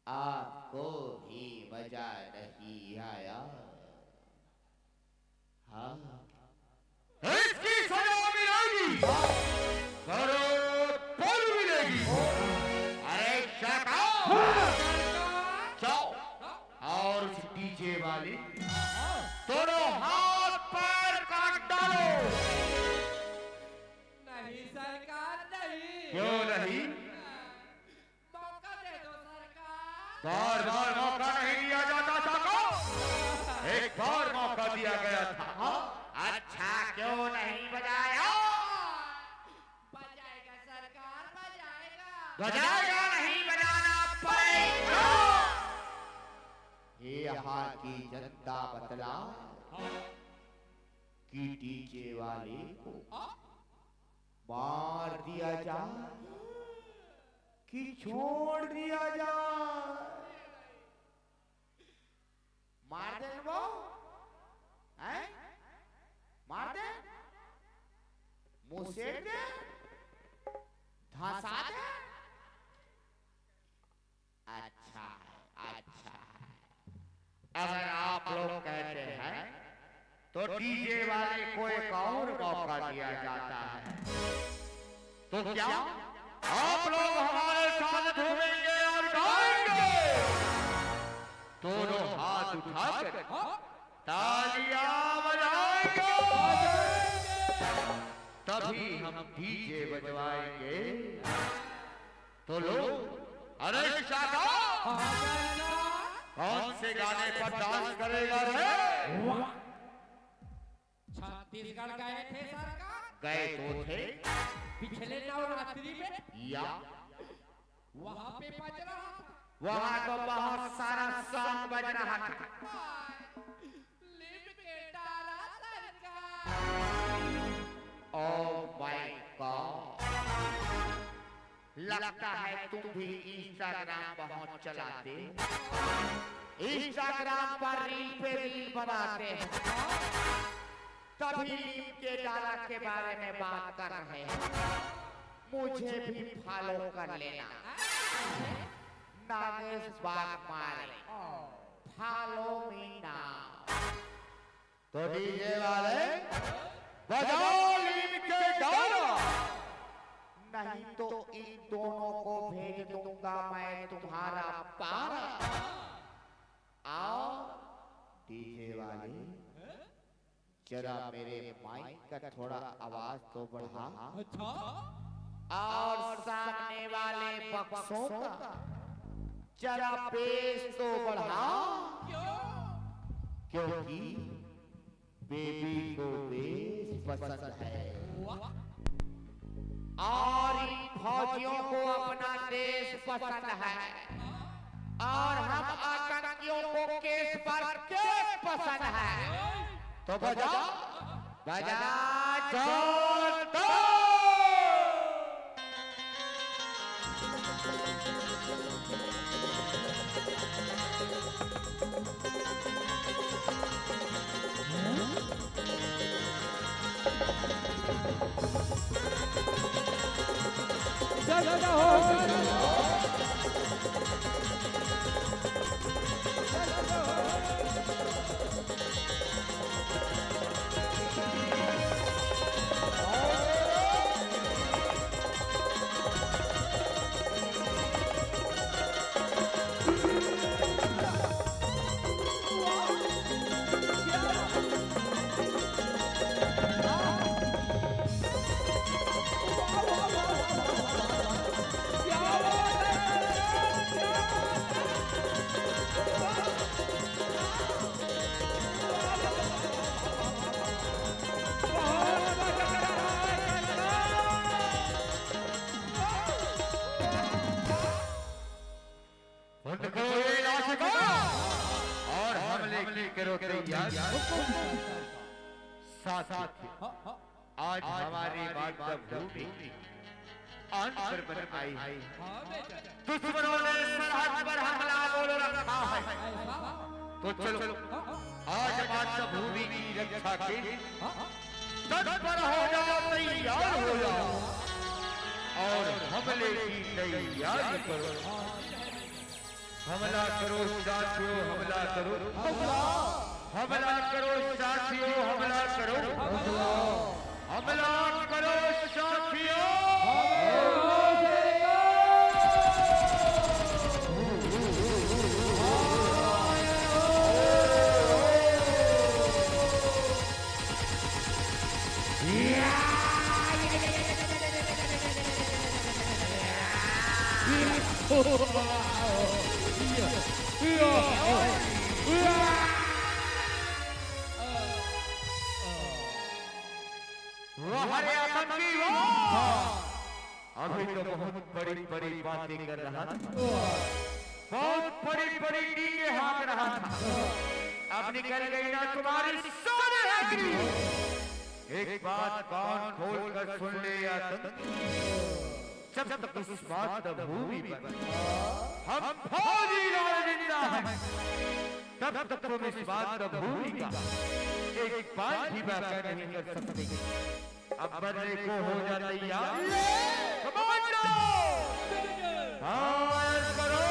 आपको भी मजा नहीं आया? हाँ, इसकी सजा मिलेगी, करोड़पति मिलेगी। अरे shut up! जाओ और उस डीजे वाली दोनों हाथ पैर काट डालो। नहीं सरकार, नहीं। क्यों नहीं? मौका दे दो सरकार। बार बार मौका नहीं दिया जाता साको, एक बार मौका दिया गया था। अच्छा, क्यों नहीं बजाया? बजाएगा सरकार, बजाएगा। बजाएगा नहीं, बजाना पड़ेगा। ये यहाँ की जनता बतला कि डीजे वाले को मार दिया जाए कि छोड़ दिया जाए। मार दे वो, हैं? मार दे, मुसेड़ दे, धंसा दे। अच्छा है, अच्छा है। अगर आप लोग कहते हैं तो डीजे वाले को एक और मौका दिया जाता है। तो क्या आप लोग हमारे साथ घूमेंगे और गाएंगे? दोनों हाथ उठाकर तालियां बजाएंगे, तभी हम डीजे बजवाएंगे। तो लो, अरे शाका, कौन से गाने पर डांस करेगा रे? छत्तीसगढ़ गए थे सरकार। गए तो थे। पिछले नवरात्रि में। या। वहाँ पे बज रहा था। वहाँ तो बहुत सारा सॉन्ग बज रहा था। लिप के डाला सरकार। Oh my God, लगता है तुम भी Instagram बहुत चलाते हो। Instagram पर रील पे रील बनाते हैं, तभी लिप के डाला के बारे में बात कर रहे हैं। मुझे भी फॉलो कर लेना, Nagesh Bagmare. Follow me now। तो डीजे वाले, बजाओ लीम के गाना, नहीं तो इन दोनों को भेज दूंगा मैं तुम्हारा पारा। आओ डीजे वाले, जरा मेरे माइक का थोड़ा आवाज तो बढ़ा। अच्छा। और सामने वाले बक्सों का जरा बेस तो बढ़ा। क्यों? क्योंकि बेबी को बेस पसंद है। वाह। और इन फौजियों को अपना देश पसंद है। और हम आतंकियों को केस पर केस पसंद है। तो बजा, बजा, जोर दो। करो तैयार। साथ आज हमारी मातृभूमि आन पर बन आई है। दुश्मनों ने सरहद पर हमला बोल रखा है, तो चलो आज मातृभूमि की रक्षा के तत्पर हो जाओ, तैयार हो जाओ और हमले की तैयारी करो। हमला करो साथियों, हमला करो। हमला करो साथियों, हमला करो। हमला करो साथियों। वाह रे आतंकी, वाह। अभी तो बहुत बड़ी बड़ी बातें कर रहा था, बहुत बड़ी बड़ी डींगे हाँक रहा था। अब निकल गई ना तुम्हारी सारी हथेली। एक बात कान खोल कर सुन ले आतंकी, जब तक इस मातृभूमि पर हम फौजी राज जिंदा है, तब तक तुम इस मातृभूमि का एक बांझ भी बांका नहीं कर सकते। अब मरने को हो जा तैयार। कमांडो, फायर करो।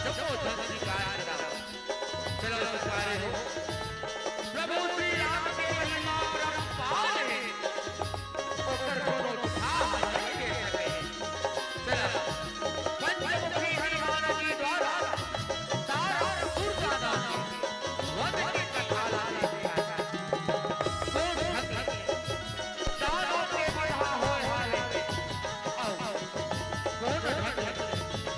जम्मो धन सिंगार करा। चलो संगवारी हो, प्रभु श्री राम के महिमा परम्पार हे, ओकर कोनो थाह नइ ले सके। चला, पंचमुखी हनुमान जी द्वारा तारक सुरता नाम के वध के कथा ला देखा। कोन भक्त दानव के बधा होय हावे, अउ कोन भक्त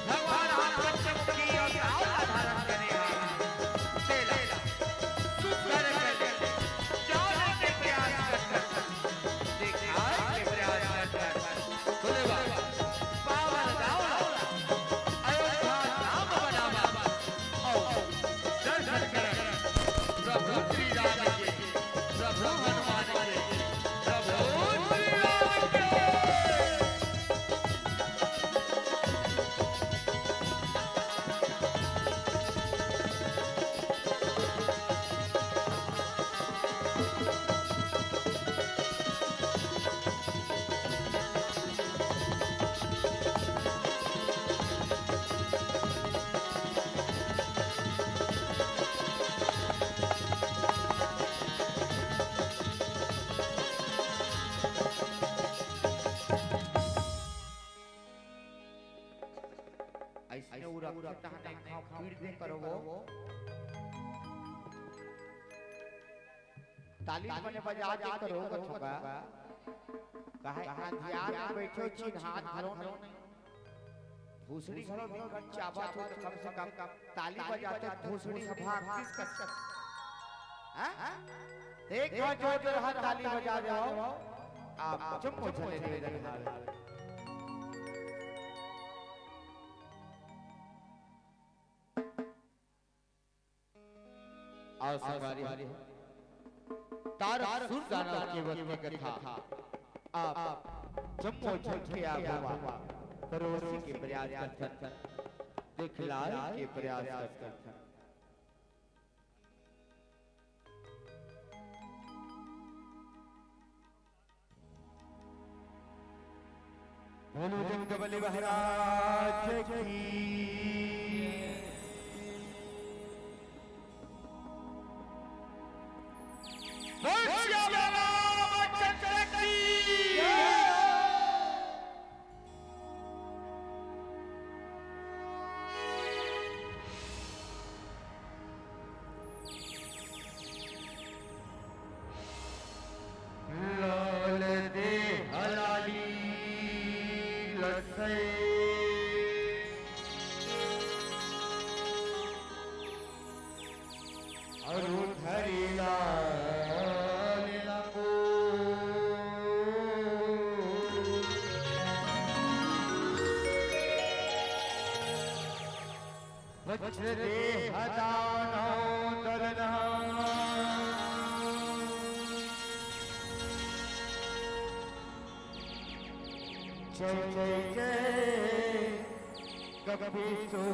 भगवान राम पंचमुखी अवतार ला धारण करे हावे, तेला सुघर कर जाने के प्रयास करथन। देखाय के प्रयास करथन। बोले बाबा, पावन गाँव ला अयोध्या धाम बनावा। अउ दर्शन करन प्रभु श्री राम के, प्रभु हनुमान के, प्रभु श्री राम के। अइसने उ रखे तहने खाओ, पीट दे करो वो। ताली बने बजा दे करो, करो का। काहे अंधियार में बैठे हो, चिन्हात घलो नहीं। भोसड़ी घलो बिकट चाबत हो, तो कम से कम ताली बजाते, भोसड़ी ह भाग किस कस। हाँ? एक बार जोरदार ताली बजा दे हो। आप जम्मो झने निवेदन हावे। अउ संगवारी हो, तारक सुरता नाम के वध के कथा आप जम्मो झन के आगू मा परोसे के प्रयास करथन, दिखलाय के प्रयास करथन। बोलो जंगबली महाराज की। बोल सियावर रामचंद्र की। लाल दे हलाली लसई। अरु धरि लाल लंगोट। वज्र देह दानव दलना। जय जय जय कपीसो।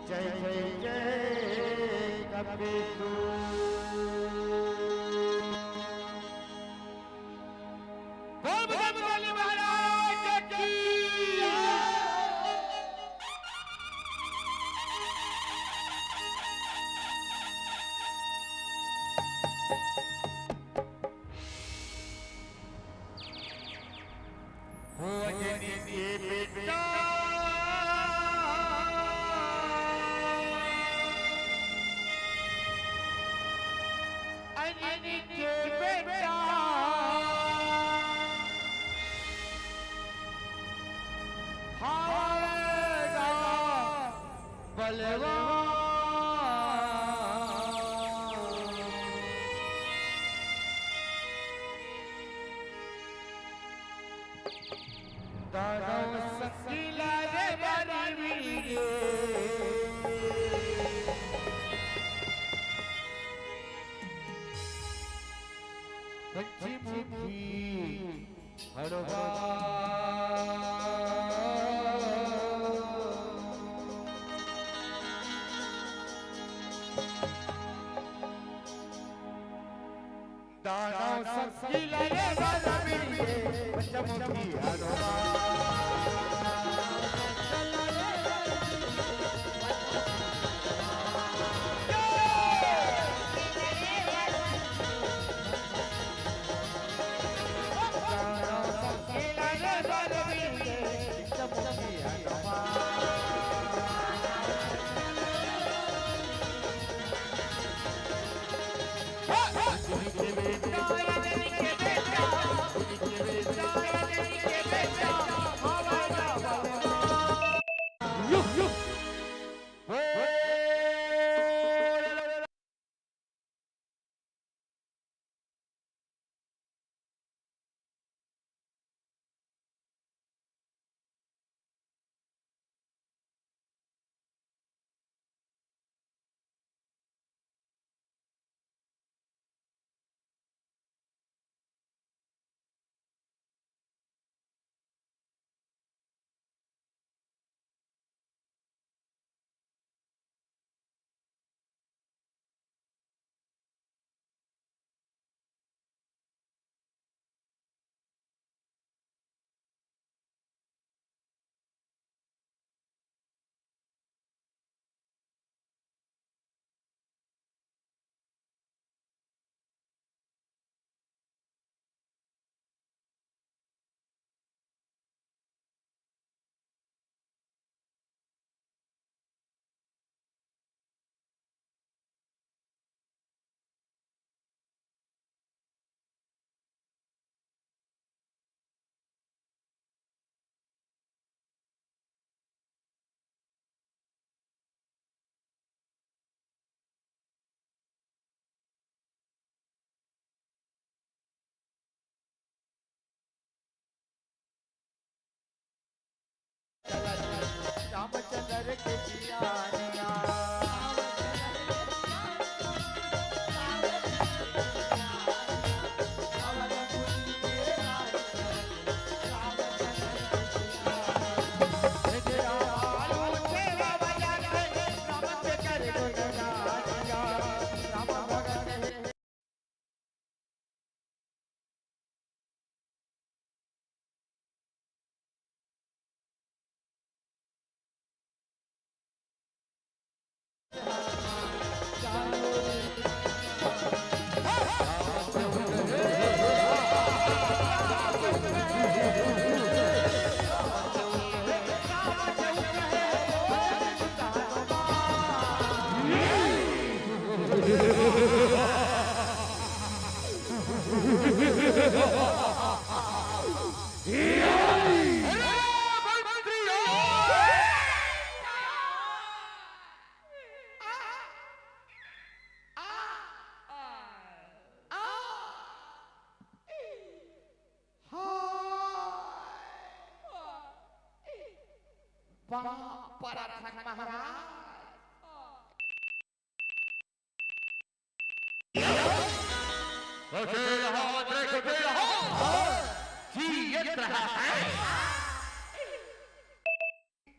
जय जय जय कपीसो। बोल बजरंग बली महाराज की। हो अंजनी के बेटा, अंजनी के बेटा, हाय गा बलवा। दानव संगी ला रे बारी मिल गे। पंचमुखी हड़वा। दानव संगी ला रे बारी मिल गे। रामचंद्र के जियानिया।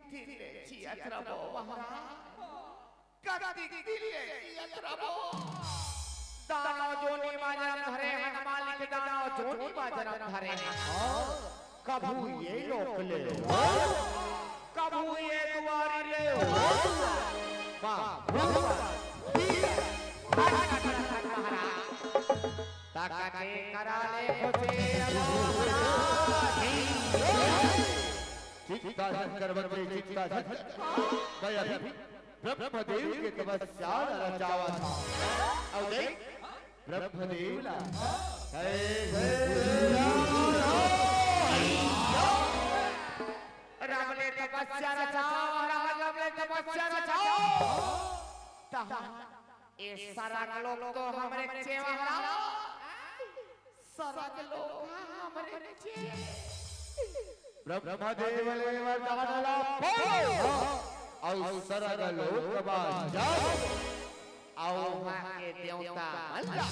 दिल ले जियत रबो महाराज, कतिक दिल ले जियत रबो। दानव जोनी मा जनम धरे हन मालिक, दानव जोनी मा जनम धरे हन। कभू ये लोक ले, कभू ये दुआरी ले, बाबू महाराज। ताका के करा ले खोजे अब महाराज। चिंता झन कर बच्चे, चिंता झन कर। मैं अभी ब्रह्मदेव के तपस्या ला रचावत हंव। अउ देख, ब्रह्मदेव ला। हे, हे, राम ले तपस्या रचाओ, राम ले तपस्या रचाओ। तहाँ ए सरग लोक तो हमरे चेवरा सरग लोक हमरे चे। ब्रह्मदेव ले वरदान ला पाओ, अउ सरग लोक मा जाओ, अउ वहाँ के देवता मन ला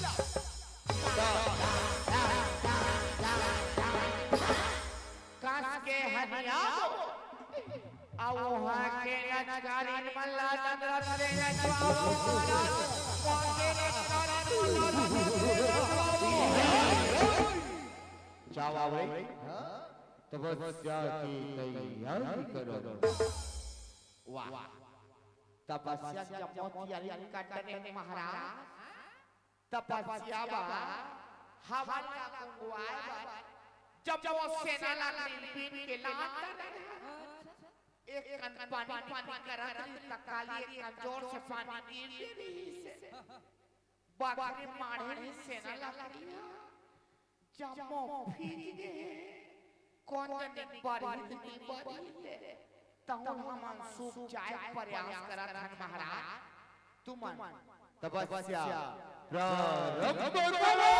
कस के हनियाओ। अउ वहाँ के नचकारीन मन ला नंदरस ले नचवाओ महाराज। वहाँ के नचकारीन मन ला नंदरस ले नचवाओ। जाओ रे, तपस्या की तैयारी करो। वाह, तपस्या के जम्मो तियारी कर डरे महाराज। तपस्या बर हवन ला कुंगवाए बर जम्मो सेना ला बीन बीन के लात। एक कन पानी पानी करत रहिस त काली एक कन जोर से पानी गिर गे रहिस। बगरी माढ़े रहिस सेना ला करिया। जम्मो भीज गे। कोन जनी बरही नी बरही ले। तहूँ हमन सूख जाए के प्रयास करत हन महाराज। तुमन तपस्या प्रारंभ करो।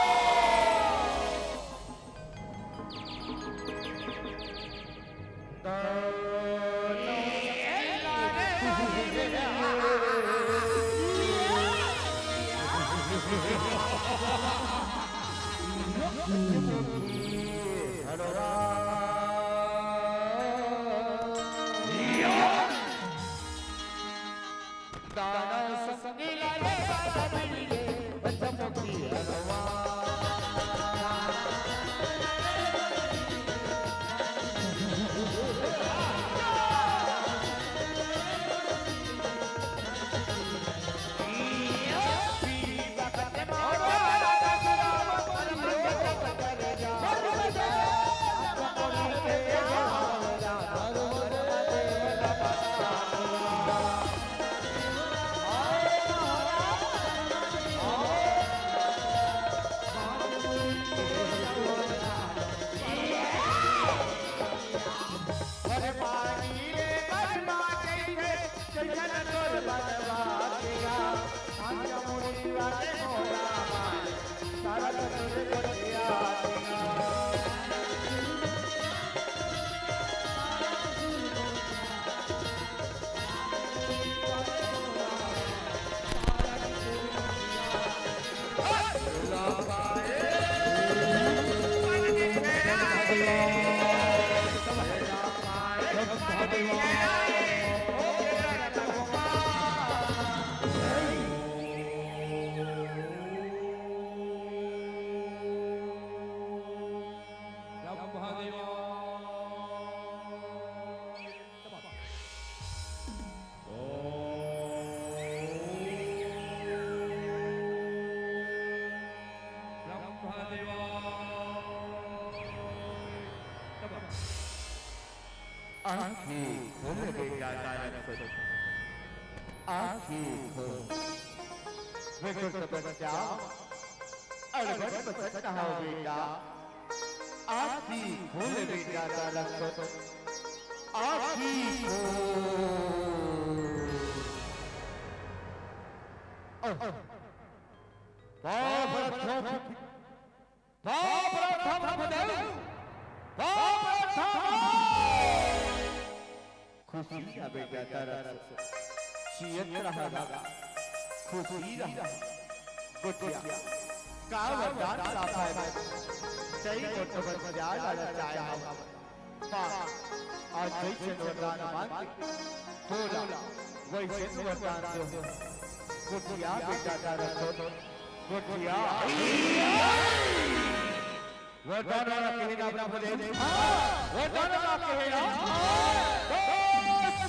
आँखी खोल बेटा तारक, आँखी खोल। बिल्कुल तपस्या, अड़बड़ पसंद हो बेटा। आँखी खोल बेटा तारक, आँखी खोल। ओह, बाप रे, बाप रे, बाप रे, बाप रे। खुशी रह बेटा तारक, जियत रह, खुशी रह। गोठिया, का वरदान का पाए, तई मोट बन जा लड़ जाए हम। माँ, आज जैसन वरदान मांगे, तोला वैसन वरदान दो। गोठिया बेटा तारक, गोठिया। वरदान वाला कहे ना प्रभु देव। वरदान वाला कहे ना। तो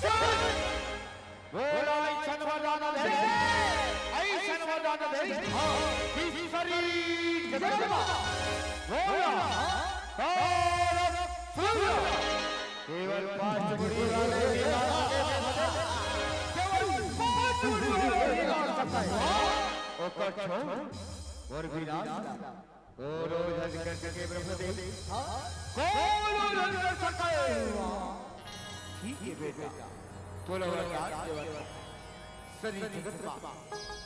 सुन। बोला ऐसन वरदान दे, ऐसन वरदान दे, कि सारी जगत मा बोला, तारक सूर्य, केवल पांच मुड़ी वाले विनाश के, केवल पांच मुड़ी वाले विनाश करता है। ओकर छोड़ और विनाश कोनो झन कर सके ब्रह्मदेव, कोनो झन कर सके। ठीक है बेटा, तोला वरदान देवत हँव। सारी जगत मा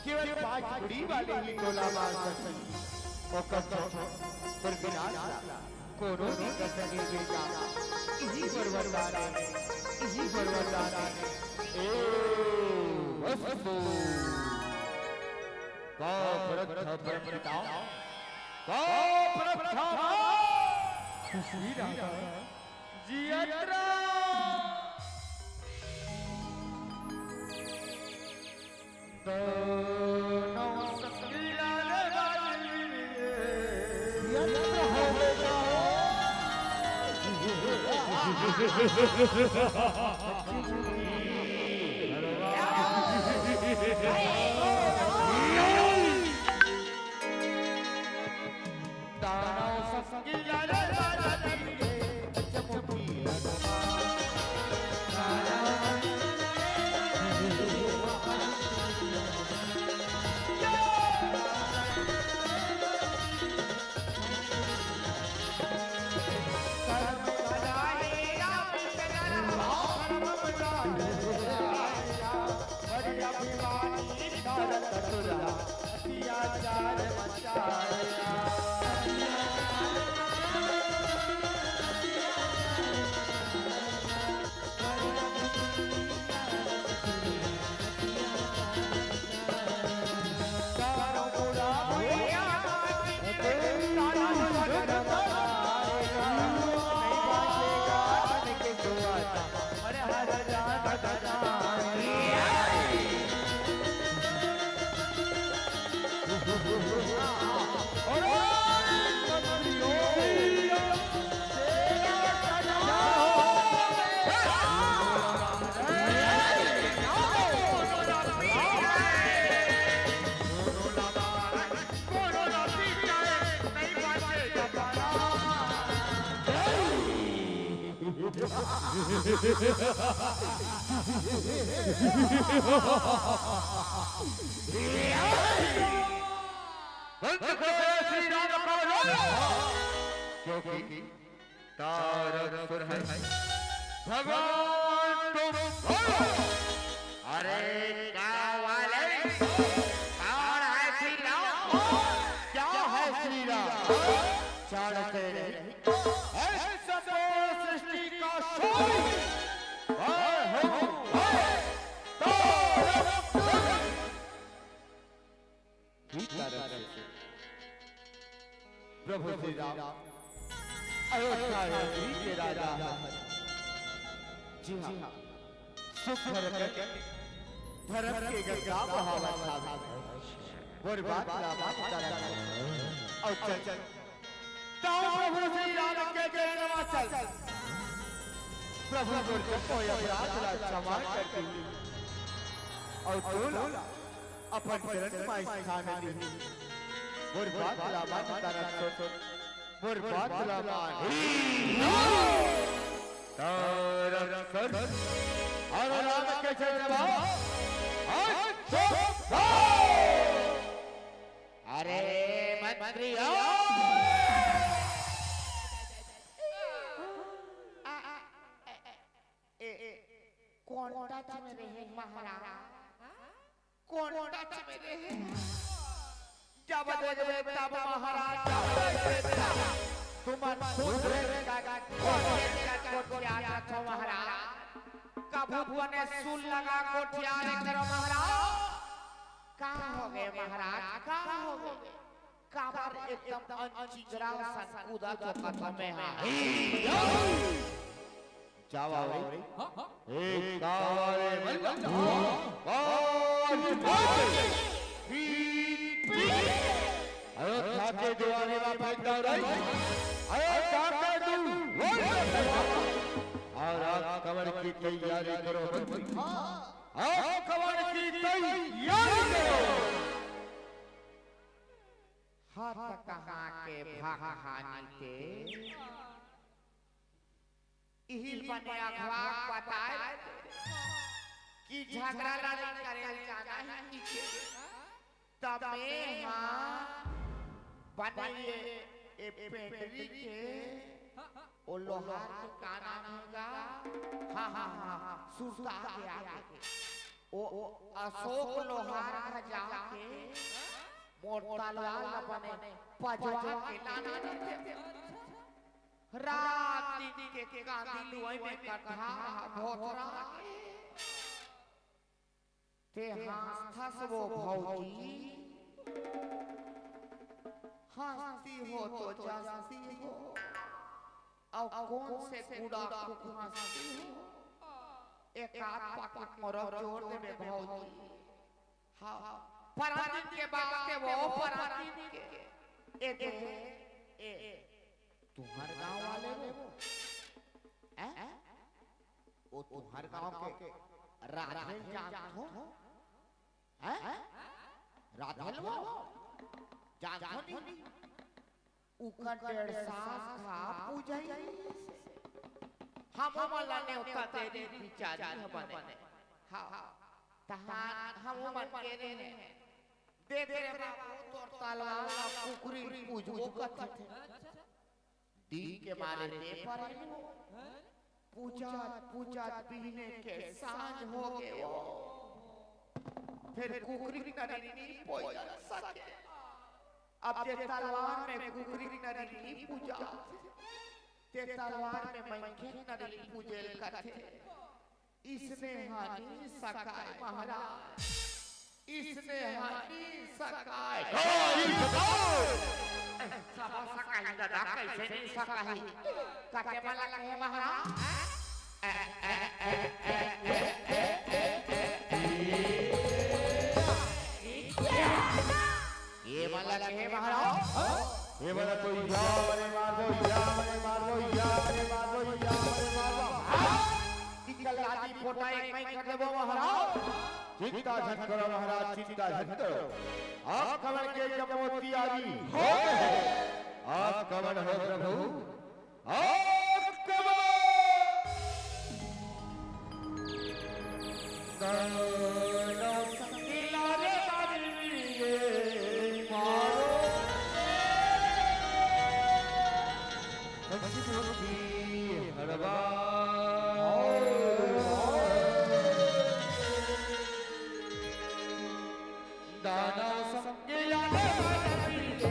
केवल पांच मुड़ी वाले ही तोला मार सकही। ओकर छोड़, पर विनाश ला कोनो नइ कर सके बेटा। इही बर वरदान हे, इही बर वरदान हे। ए, अस्तु। बाप रक्षा परम पिता, बाप रक्षा। खुशी रह, जियत रह। दोनों संगीला रे बाजी। जियत रहो बेटा हो। क्योंकि तारक सुर है भगवान तुम हो। अरे क्या वाले, कौन है श्री राम? क्या है श्री राम? जानते नहीं, है संपूर्ण सृष्टि का स्वामी। मैं हूँ, मैं तारक सुर। ही तरफ से प्रभु श्री राम अयोध्या नगरी के राजा हैं। जी हाँ, सुख भर कर धर्म के गंगा बहावत हावे। मोर बात ला मान तारक। अउ चल, चल, ताऊ प्रभु श्री राम के चरणवा चल। प्रभु मोर जम्मो अपराध ला क्षमा कर दे। अउ तोला अपन चरण मा स्थान दे। मोर बात ला मान तारक सुन, मोर बात ला मान। हरि बोल। तारक कर। अरे राम के जय जवान। अरे मंत्री आओ। ए, ए, कौन टच में रहे महाराज? कौन टच में रहे? जब देखबे तब महाराज, जब देखबे तब। तुमन सुधरे का कोठिया रखो महाराज। कभू बने सुल लगा कोठिया रे करो महाराज। का हो गए महाराज? का हो गए? काबर एकदम अनचिंजरा सन कूदत हो कथो में हा। जावा रे। एक कावा रे मल्ला। बाज बाज। पीट पीट। अरे थाके दुआरे मा फेंक दो रे। अरे काका तू। और आक्रमण की तैयारी करो मंत्री। आक्रमण की तैयारी करो। हाथ कहाँ के भाग हानि के। इही बने अघवा बताए कि झगड़ा लड़ाई करे जाना ही के। तब में हाँ बने ये ए पेंडरी के ओ लोहार के का नाम होगा? हाँ, हाँ, हाँ, हाँ, सुरता के आगे। ओ, ओ अशोक लोहार खजा के मोर तलवार ला बने पजवा के लाना देथे। रात दिन के कांदी लुआई में कटहा भोथरा के। ते हंसथस वो भौजी, हंसती हो तो जसती हो, अउ कौन से कूड़ा को हंसती हो? एक आध पाकिट मोरो जोर देबे भौजी। हाँ, परानी के बात है वो, परानी के। ए दे, ए, तुंहर गांव वाले वो? हैं? वो तुंहर गांव के राधेल जानथो? हैं? राधेल वो? जानथो नहीं? उकर डेढ़ साल का पूजई। हम मन ला नेवता दे दे बिचारी ह बने। हाँ, तहान हम मन के रे। देख रे बाबू, तोर तलवार ला कुकरी पूजबो कथे। दिन के मारे दे परे। पूजत, पूजत बिहने के सांझ हो गे वो। फिर कुकरी नरी नी पूजा सके। अब जे तलवार में कुकरी नरी नी पूजा, ते तलवार में मनखे नरी पूजेल कथे। इसने हानि सकाय महाराज, इसने हानि सकाय। हानि सकाय। सब सकाही दादा, कैसे नहीं सकाही? कते मला कहे महाराज? ये मला कहे महाराज? ये मला तो या मने मारबो, या मने मारबो, या मने मारबो, या मने मारबो। इकल लाठी पोटा एक मैं कर देबो महाराज। चिंता झन करो महाराज, चिंता झन करो। आक्रमण के जम्मो तैयारी हो गे हे। आक्रमण हो प्रभु, आक्रमण। दानव संगी लागे बाजी रे मारो। पंचमुखी हरवा। दानव संगे आने वाला वीर।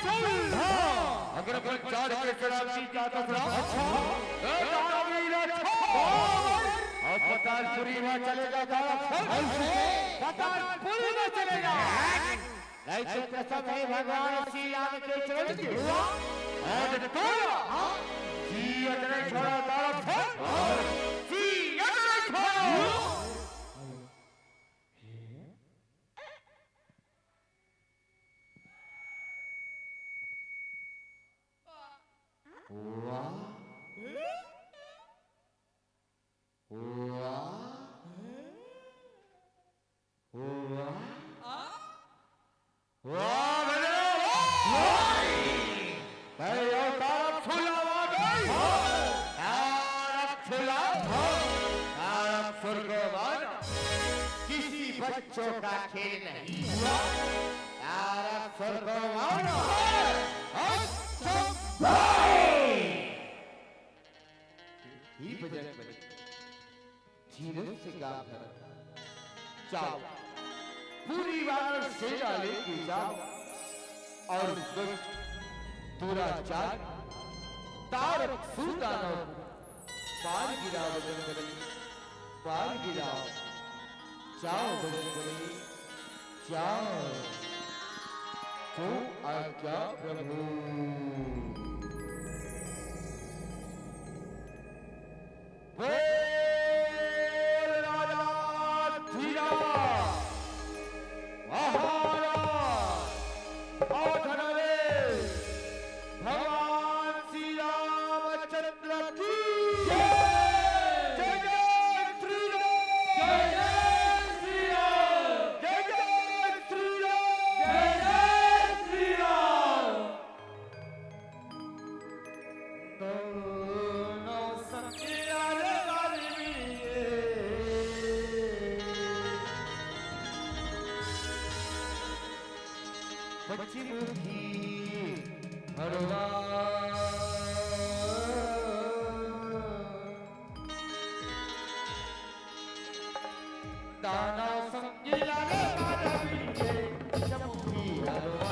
अगर अपन चार के शराब पी जाता था, अच्छा। ए, दारू पी रहा था। और पतालपुरी में चले जाता था। पतालपुरी में चले जा। नहीं तो कसम है भगवान श्री राम के चरण की। आज तोरा जी अतने छोड़ा दारू था। जी अतने छोड़ा। वाह। वाह। वाह। वाह भैया, वाह। भाई, और तारा फुलावा भाई। तारा फुला। तारा फुरगवान। किसी बच्चों का खेल नहीं। तारा फुरगवान। अच्छा भाई। ही बजरंग बली। धीरज से काम धरो। जाओ, पूरी वानर सेना लेके जाओ और दुष्ट दुराचार तारक सूर दानव मार गिराओ बजरंग बली, मार गिराओ। जाओ बजरंग बली, जाओ। जो आज्ञा प्रभु। बोल राजा धीरा महाराज और धनरे भगवान श्री रामचंद्र की जय। जय जय श्री राम। जय जय श्री राम। जय जय श्री राम। जय जय श्री राम। दोनों संगिया रे बारी में ये। पश्चिम की हरवा। दानव संगीला रे माधवी के जमुखी हलवा।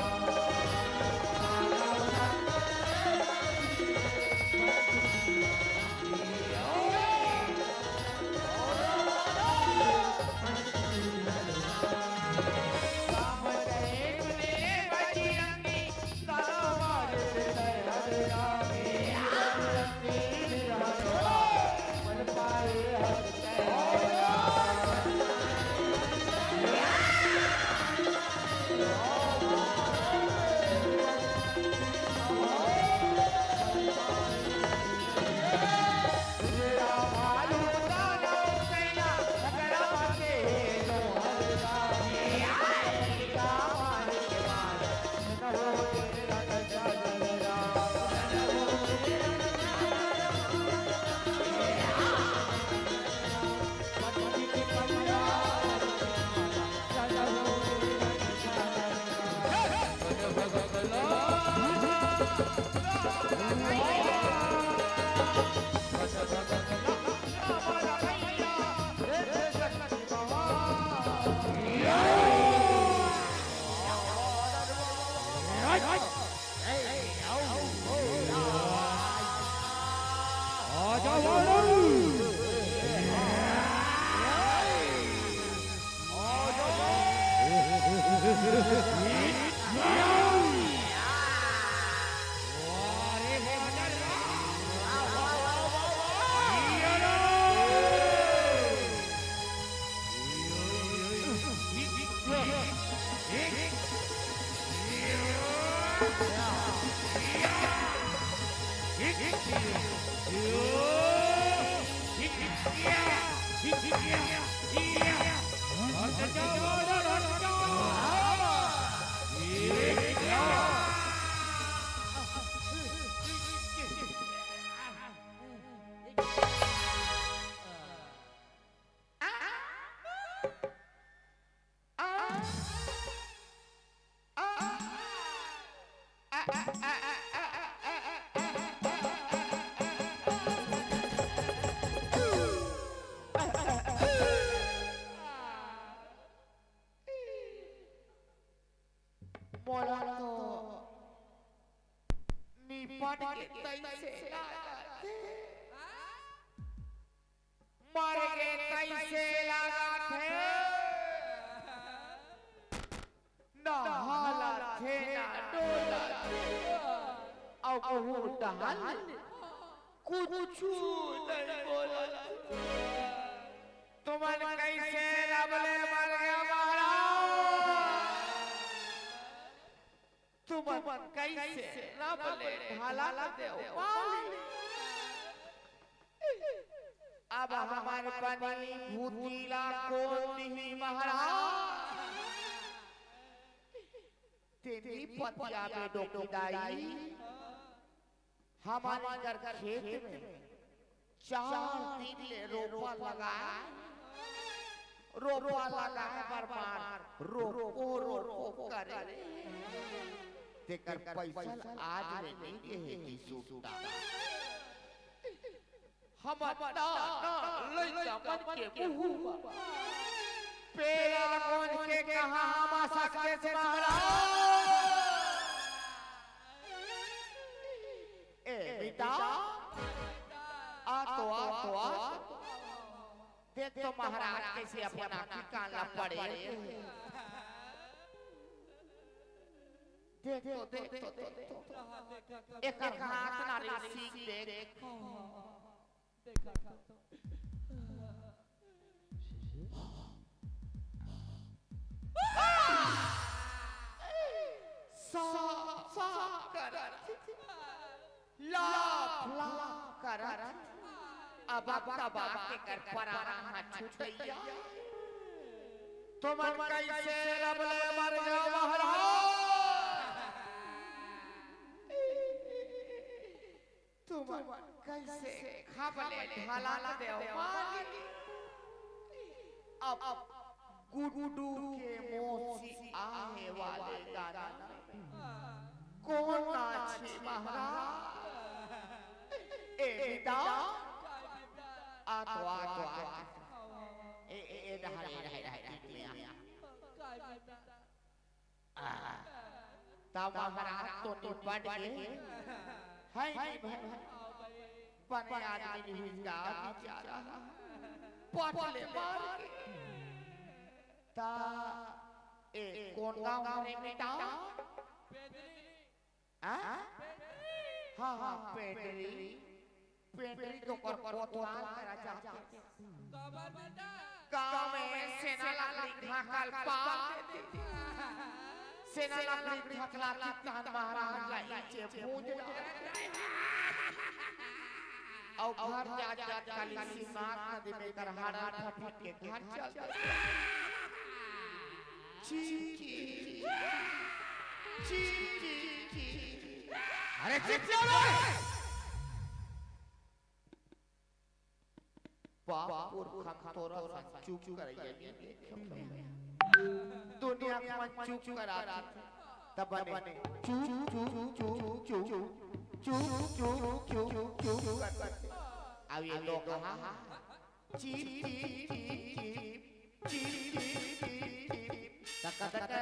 मोला तो निपट गे तइसे लागत हे, मर गे तइसे लागत हे। ना हालत हे, ना डोलत हे, अउ कहूँ डहर कुछु नइ बोलत। तुमन कइसे रब ले मर गे महाराज? तुमन कइसे रब ले ढालन देव मालिक? अब हमर बनी भूती ला कोन दिही महाराज? तेनी पतिया में डोकी दाई, हमन कर खेत में चार दिन ले रोपा लगाए, रोपा लगाए बर मार रोपो रोपो करे, तेकर पइसा आज ले नइ देहे कि सुट्टा। हमर नाना लइका मन के मुहूँ म पेला गोंज के कहाँ हम आ सकते से महाराज? ए बेटा, आ तो, आ तो, आ तो। देख तो महाराज कइसे अपन आँखी कान ला पड़े। देख तो, देख तो, देख तो। एकर हाथ नारी सीख देख। साफ, साफ करत, लाफ, लाफ करत, अब तबा के कर पराना छुटइया। तुमन कइसे रब ले मर गयो महाराज? तुमन कइसे खबले ढालन देव मालिक? अब गुड्डू के मौसी आहे वाले गाना में कोन नाची महाराज? ए बेटा, आ तो, आ तो, आ तो। ए, ए, ए, रहा, रहा, रहा, रहा, रहा, रहा। आ, त महाराज तो निपट गे। है नहीं भाई? बने आदमी नहीं का बेचारा। पट ले मार के। त ए, कोन गाँव रे बेटा? आ? हाँ, हाँ, पेंडरी। पेंडरी तो कर कोतवाल करा जाथे। गाँव में सेना लकड़ी घाकल पार देथे। सेना लकड़ी घाकला की तहन महाराज ला इचे भूंज डारे। अउ घर जात जात काली शिवनाथ नदी में कर हाड़ा फटफट के घर चल दे। चीकी, चीकी, चीकी। अरे चुप जाओ रे। बाप पुरखा तोरा सन चुप करइया नहीं देखे। दुनिया के मन चुप करा दे। तब बने चुप, चुप, चुप, चुप, चुप, चुप, चुप, चुप, चुप कर, कर। अब ये लोग कहा, चीप, चीप, चीप, चीप, चीप, चीप, चीप। तक, तक,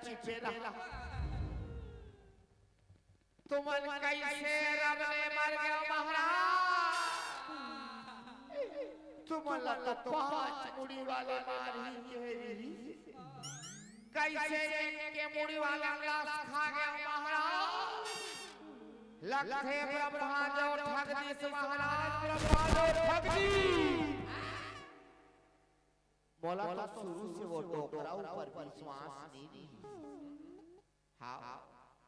चिपे रहा। तुमन कइसे रब ले मर गयो महाराज? तुमन ला तो पांच मुड़ी वाले मार ही के रही। कइसे इनके मुड़ी वाला लाश खा गयो महाराज? लगथे ब्रह्मा जो ठग दिस महाराज, ब्रह्मा जो ठग दिस। मोला तो शुरू से वो डोकरा ऊपर विश्वास नहीं, नहीं। हाँ,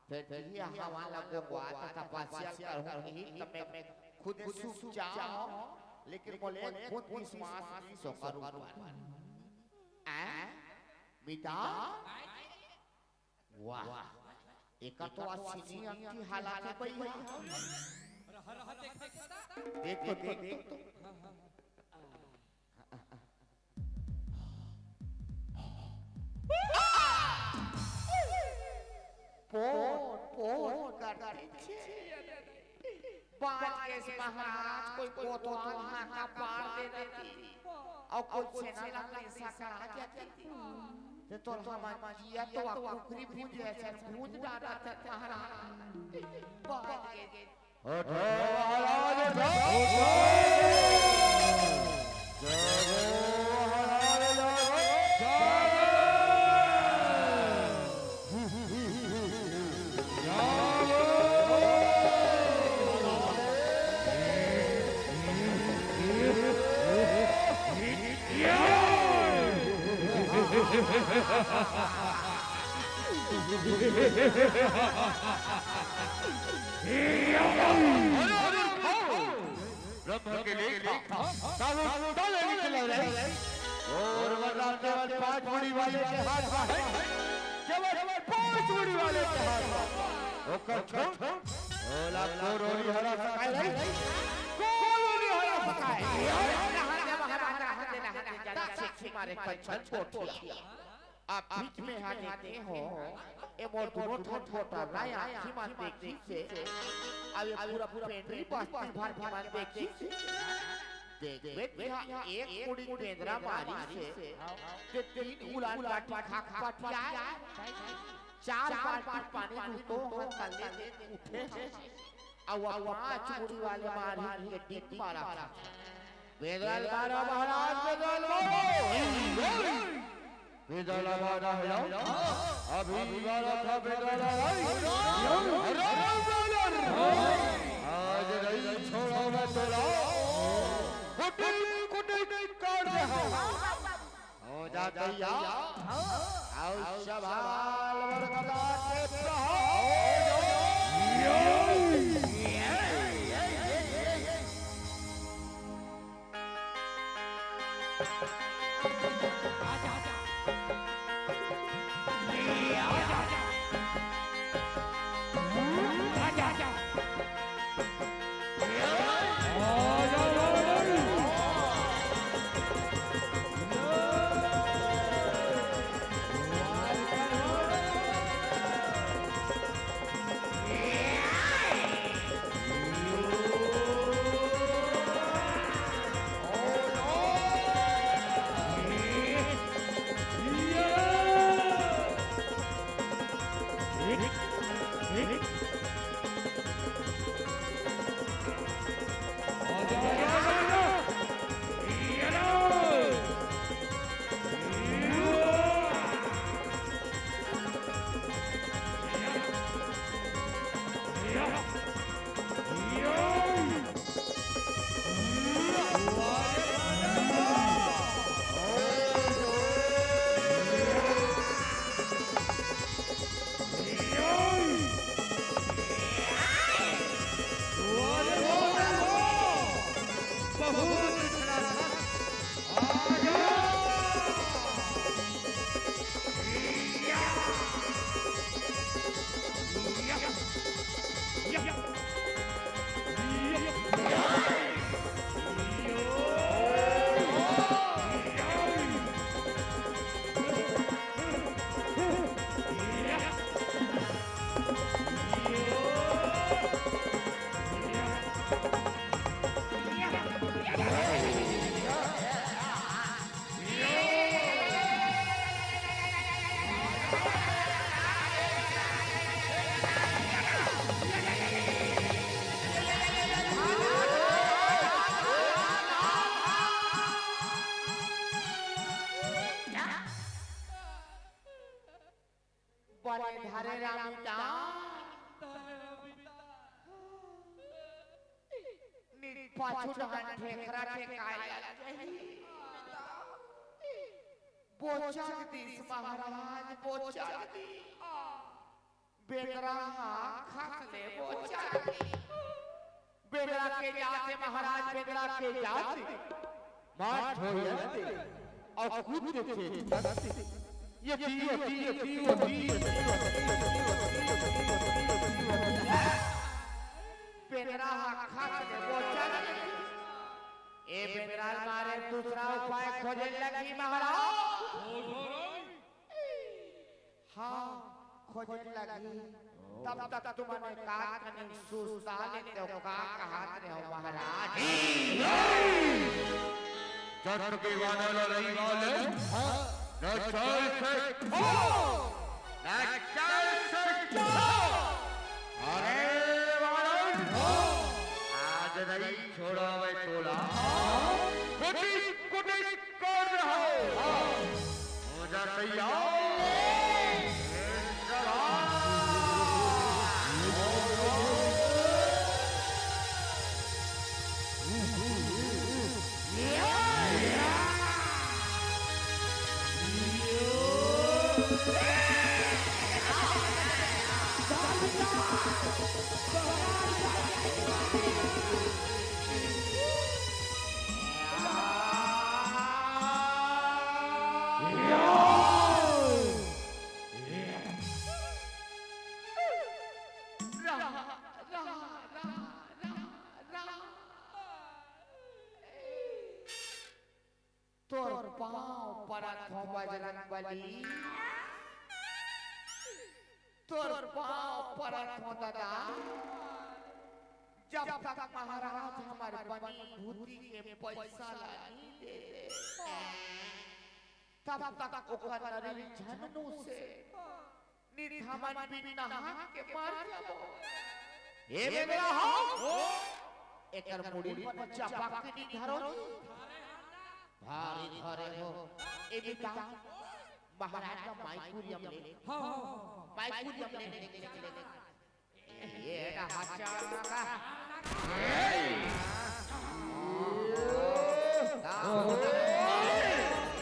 फेर, फेर भी हमन ला गोंगवा त तपस्या करहूँ नहीं, त मैं खुद सूख जाहूँ, लेकिन मोला एक फुट विश्वास नहीं सोकर ऊपर। हैं? मिता? वाह, एकर तो आज सीनी अंगठी हालात हे भैया। देख तो, देख तो। पोन, पोन करथे। बाँच गेस महाराज, कोई कोतवाल हाका पार दे देती, अउ कोई सेना लकड़ी सकड़ा जाती, त तोर हमन जिया तो कुकरी भूंज असन भूंज डारत महाराज। बाँच गेस। उठो महाराज, उठो। जागो महाराज, जागो। ब्रह्म के लेखा, ताऊ तले निकले रे। और वरना केवल पांच मुड़ी वाले के हाथ में है, केवल पांच मुड़ी वाले के हाथ में। ओकर छोड़, ओला कोरोनी हरा सकाय रे, कोरोनी हरा सकाय। मारे कंचन कोठिया। आप बीच में हा देखे हो, ए मोर दुनो ठन गोटा ला आँखी मा देखिसे, अब ए पूरा पेंडरी बस्ती भर के मन देखिसे। देखबे तिहा एक मुड़ी बेंदरा मारिसे, ते तीन उलान काटी खा खा पाटिया। चार बाल्टी पानी लूटो हो, तले ले उठे हो। अउ पांच मुड़ी वाले मारी के डीप मारा। बेंदरा ल मारा महाराज, बेंदरा ल मारा। बेंदरा ल मारा है, अभी मारा था बेंदरा ल। अरे बेंदरा, आज नहीं छोड़ा मैं तोला। कुटी कुटी काट दे हो। हो जा तैयार। आओ सवाल बरकता के प्रहार। बने धरे रमिता। नित पाछू डहन ठेकरा ठेकाय लग जाही। बोचक दिस महाराज, बोचक दिस। बेंदरा हा खस ले बोचक दिस। बेंदरा के जात हे महाराज, बेंदरा के जात हे। मार ठोयत हे अउ कूद देथे। ये तीयो, तीयो, तीयो, तीयो। बेंदरा हा खस ले बोचक दिस। ए बेंदरा ल मारे दूसरा उपाय खोजे लगही महाराज। हाँ, खोजे लगही। तब तक तुमन एकात कनी सुस्ता लेतेव, का कहत रेहेव महाराज? जट के वानर लड़ई वाले, हाँ। न चल से ठो, न चल से ठो। अरे वानर, नहीं छोड़ावे तोला। कुटी कुटी कर रहा। हो जा तैयार। तोर पाँव परत हों बजरंग बली, तोर पाँव परत हों ददा। जब तक महाराज हमर बनी भूती के पइसा ला नी दे दे, तब तक ओकर नरी झन नूसे। नित हमन बिन नहा के मर जाबो। ए बेंदरा हो, एकर मुड़ी म चपक के नी धरो जी। भारी धरे हो। ए बेटा, महाराज का माइकुरियम ले। हाँ, हाँ, हाँ, हाँ। माइकुरियम ले, ले, ले, ले, ले। ये रहा चाका।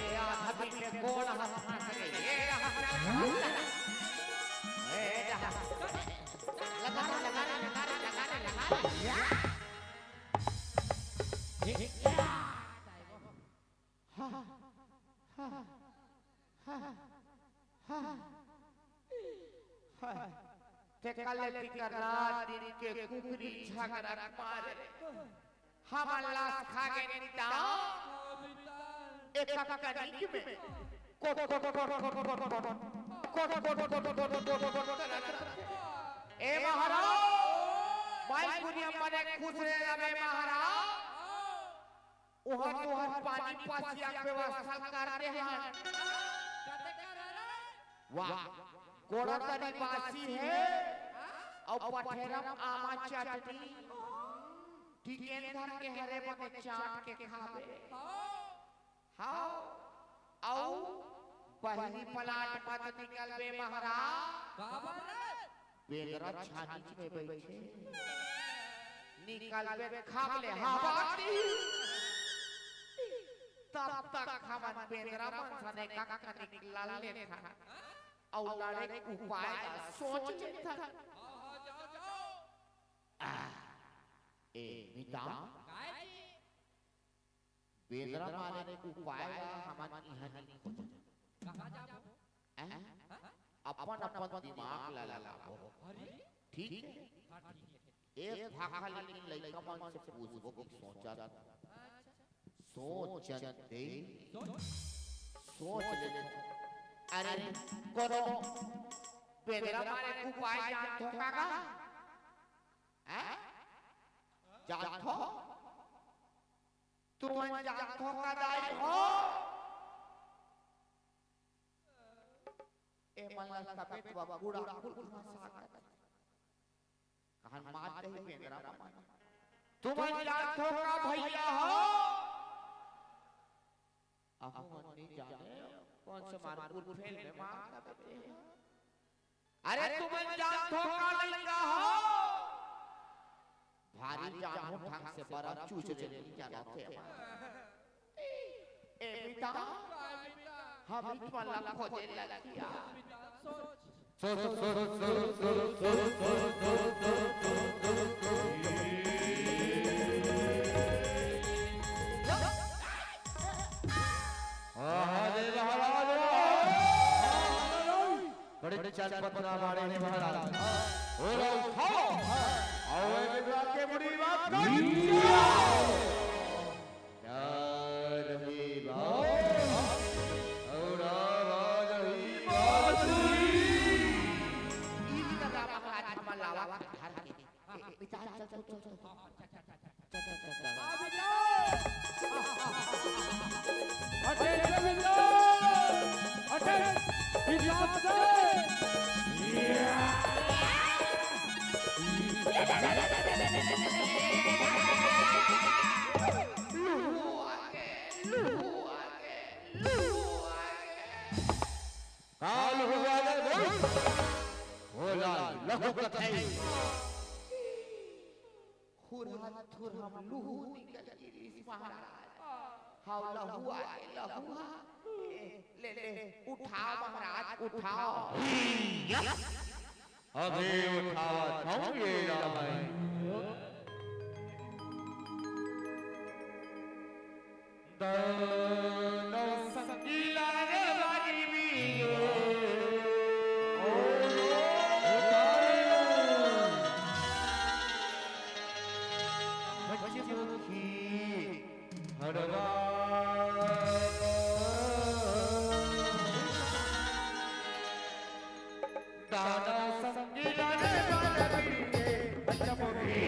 ये आधा पीछे कौन हाथ में से? ये रहा चाका। ये रहा। लगा रे, लगा रे, लगा रे, लगा रे, लगा रे। या। तेकर ले तिकर रात दिन के कुकरी झगरा मारे। हमन लास खा गे निता। एक कनिक में कोट कोट कोट कोट कोट कोट कोट कोट कोट कोट कोट कोट। ए महाराज, माइकुरियम मने खुश रहे रहे महाराज। ओहर तोहर पानी पसिया के व्यवस्था कर दे हन। वाह, गोड़ा तरी बासी हे, अउ पठेरम आमा चटनी। टिकेंद्र के हरे बने चाट के खाबे। हाव, अउ बहिरी पलाट मत निकलबे महाराज। काबर रे? बेंदरा छानीच में बइठे। निकलबे खाब ले हवा दी। तब तक हमन बेंदरा मन सने का का निकल लेथन। अउ लड़े के उपाय ला सोच लेथन। आ, ए मिता, बेंदरा मारे के उपाय ला हमन इहाँ नी खोजन। कहाँ जाबो? हैं? हाँ? अपन अपन दिमाग ला लगाबो। अरे? ठीक है? हाँ, ठीक है। एक भाखा लेकिन लइका मन से पूछबो कि सोचत। अच्छा। सोचन दे। सोच। सोच ले। अरे, कोनो बेंदरा मारे के उपाय जानथो का? हैं? जानथो? तुमन जानथो का दाई हो? ए मन ला तबे तो अब गुड़ा कुल घसा कर। कहन मार दे बेंदरा मन। तुमन जानथो का भैया हो? अहो मन नहीं जाने। कौन से मार कुल फेल में मार दे। अरे तुमन जानथो का लइका हो? भारी जामू ढंग से बरफ चूस ले नी जानत हे। ए बेटा, हम ही तुमन ला खोजे लगिया। अरे महाराज, बड़े चल पतना बाड़े हे महाराज। ओ लो उठाओ। आओ ए विद्वान के मुड़ी बात कर। प्यार ही भाव और आवाज ही बांसुरी। ई विद्वान महाराज हमर लावा के धार के। ए, ए, चल, चल, चल, चल, चल। चल, चल, चल, चल। Attention, विद्वान। Attention, विद्वान। थुरहा थुरहा लहू निकल गिरिस महाराज। हव लहू आगे लहू हा। ए, ले, ले, उठाव महाराज, उठाव। अभी उठावत हंव ये ला मैं। दानव संगी ला रे बारी बीजो। पंचमुखी हरवा। दानव संगी ला रे बारी बीजो। पंचमुखी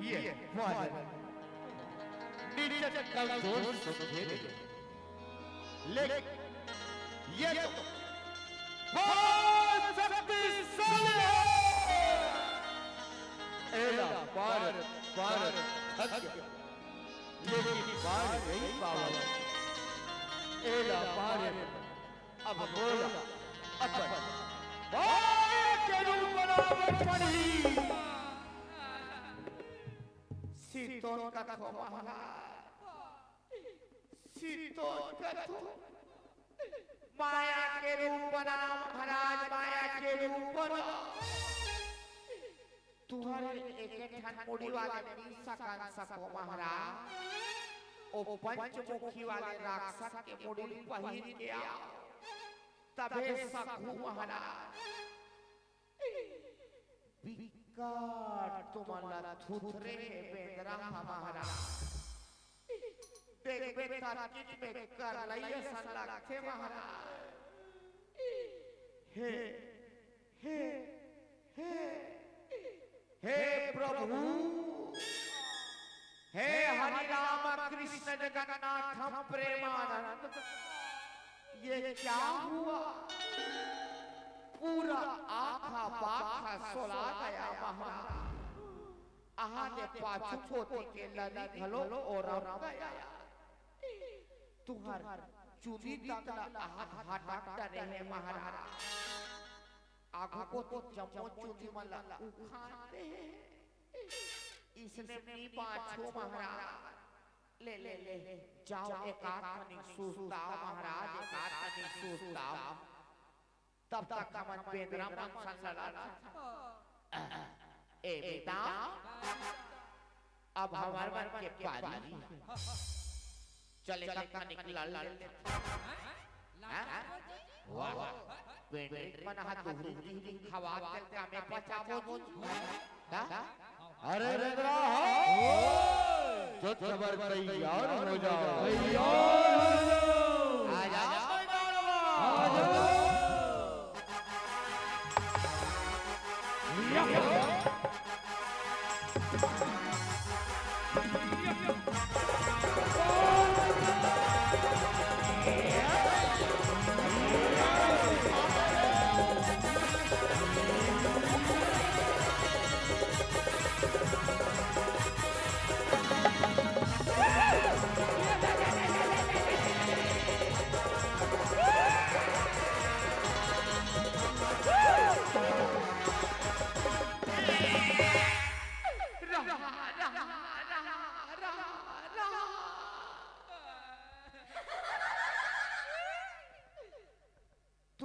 ये वाला नीचे कमजोर समझे नहीं। लेकिन ये तो बहुत शक्तिशाली है। एला पार, पार थक गया, लेकिन पार नहीं पावा। एला पार अब बोला अपन माया के रूप बनावे पड़ी। सीतोन का खो महाराज, सीतोन का खो। माया के रूप बना महाराज, माया के रूप बना। तुहर एक ठन मुड़ी वाले नइ सकन सको महाराज, ओ पंचमुखी वाले राक्षस के मुड़ी पहिर के आओ, तभे सकहू महाराज। बिकट तुमन ला थुथरे हे बेंदरा हा महाराज। देखबे त किट में करलई असन लगथे महाराज। हे, हे, हे, हे प्रभु, हे हरि राम कृष्ण जगन्नाथ प्रेमानंद, ये क्या हुआ? पूरा आखा पाखा सोला गया महाराज। आहा ने पाछू कोती के लरी घलो ओरम गया। तुहर चुंदी तक ला आहा हटा डरे हे महाराज। आगू कोती जम्मो चुंदी मन ला उखाड़ दे हे। इसने नी बाँचो महाराज। ले, ले, ले, जाओ एकात कनी सुस्ताओ महाराज, एकात कनी सुस्ताओ। तब तक हमन बेंदरा मन संग लड़ा। ए बेटा, अब हमर मन के पारी। चल एकात कनी लड़ ले। हाँ? वाह, पेंडेट मन हा दुहरी तिहरी खवात के कामे पचाबो जी। का? अरे बेंदरा हो, जो खबर तैयार हो जाओ। तैयार हो जाओ। आ जाओ मैदान में। आ जाओ।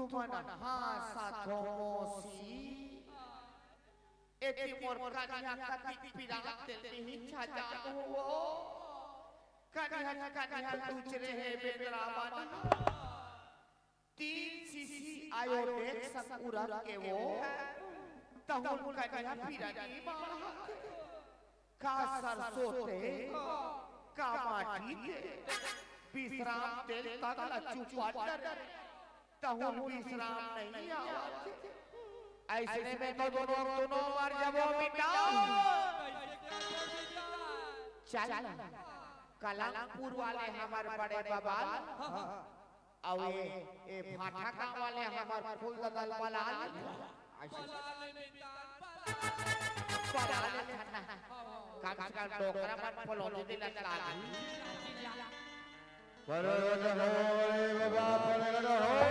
तुमन हाँसत हो मौसी, एती मोर कनिहा कतिक पिरात तेल नहीं छाजान हो। कनिहा कनिहा लुचरे हे बेंदरा मन। तीन सीसी आयोडेक्स संग उरक के वो तहुन कनिहा पिरानी मारत हे। का सरसों तेल, का माटी तेल, विश्राम तेल तक ल चुपा डरे, तहुन विश्राम नहीं आवत हे। अइसने में तो दोनों, दोनों मर जबो मिटा। चल, कलंगपुर वाले हमर बड़े बबा ल, अउ ए, ए भाठा गांव वाले हमर फूल ददा ल बला ले। बला ले ना। कम से कम डोकरा मन फुलौंदी दिला लागी। परगट हो रे बाबा, परगट हो।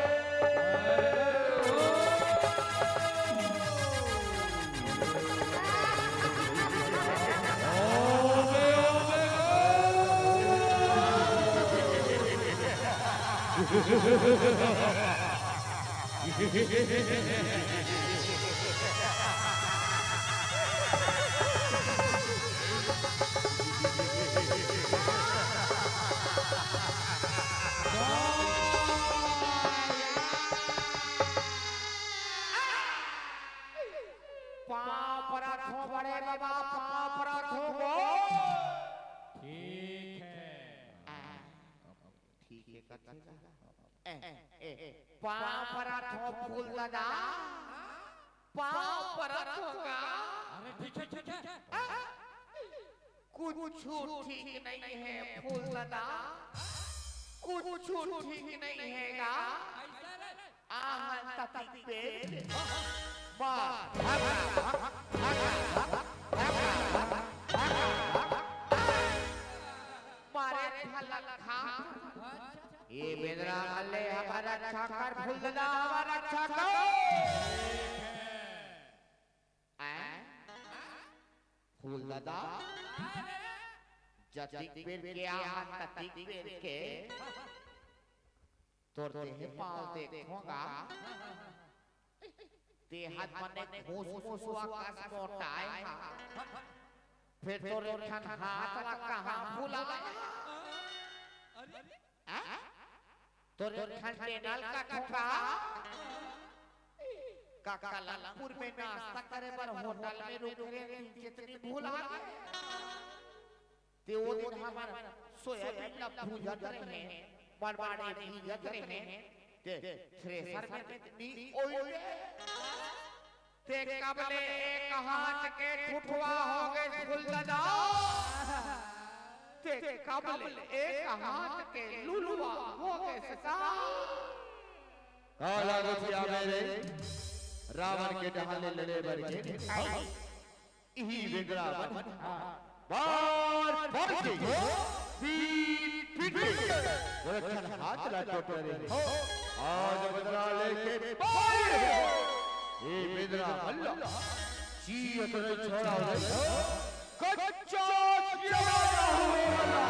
पाँव परत हो बड़े बाबा, पाँव परत हो गो। ठीक है। ठीक है, कथी का? ए, ए, ए, पाँव परत हो फूल ददा, पाँव परत हो गा। अरे ठीक है, ठीक है। कुछ ठीक नहीं है फूल ददा, कुछ ठीक नहीं है गा। आहन ततिक बेर मार। मारे भला खा। ये बेंदरा मल्ले हमारा रक्षा कर, फूल ददा हमारा रक्षा कर। आय? फूल ददा, जतिक बेर के आहा, ततिक बेर के तोर देह पाँव देखों गा। देह हाथ मने घूस मुसवा कस मोटाय हा। फेर तोर एक ठन हाथ ला कहाँ फुलाय हा? हैं? तोर एक ठन टेनल का ठोका? का कलंगपुर में नाश्ता करे बर होटल में रुके रेहेन, चेतनी भुला गे। ते ओ दिन हमर सोयाबीन ला भूजत रेहेन, मनमाड़े भूजत रेहेन, ते थ्रेसर में ते नी ओइले। ते कब ले एक हाथ के ठुठवा हो गे फूल ददा? ते कब ले एक हाथ के लुलवा हो गे सका? का लागत हे मेरे रावण के डहान ले लड़े बर के? इही बेंदरा मन बार बार के पीट पीट के गोरखन हाथ ला टोट रहे। आज बदला लेके पाए। ये बेंदरा मल्ला जी अतने छोड़ा रे। कच्चा चिया हुआ।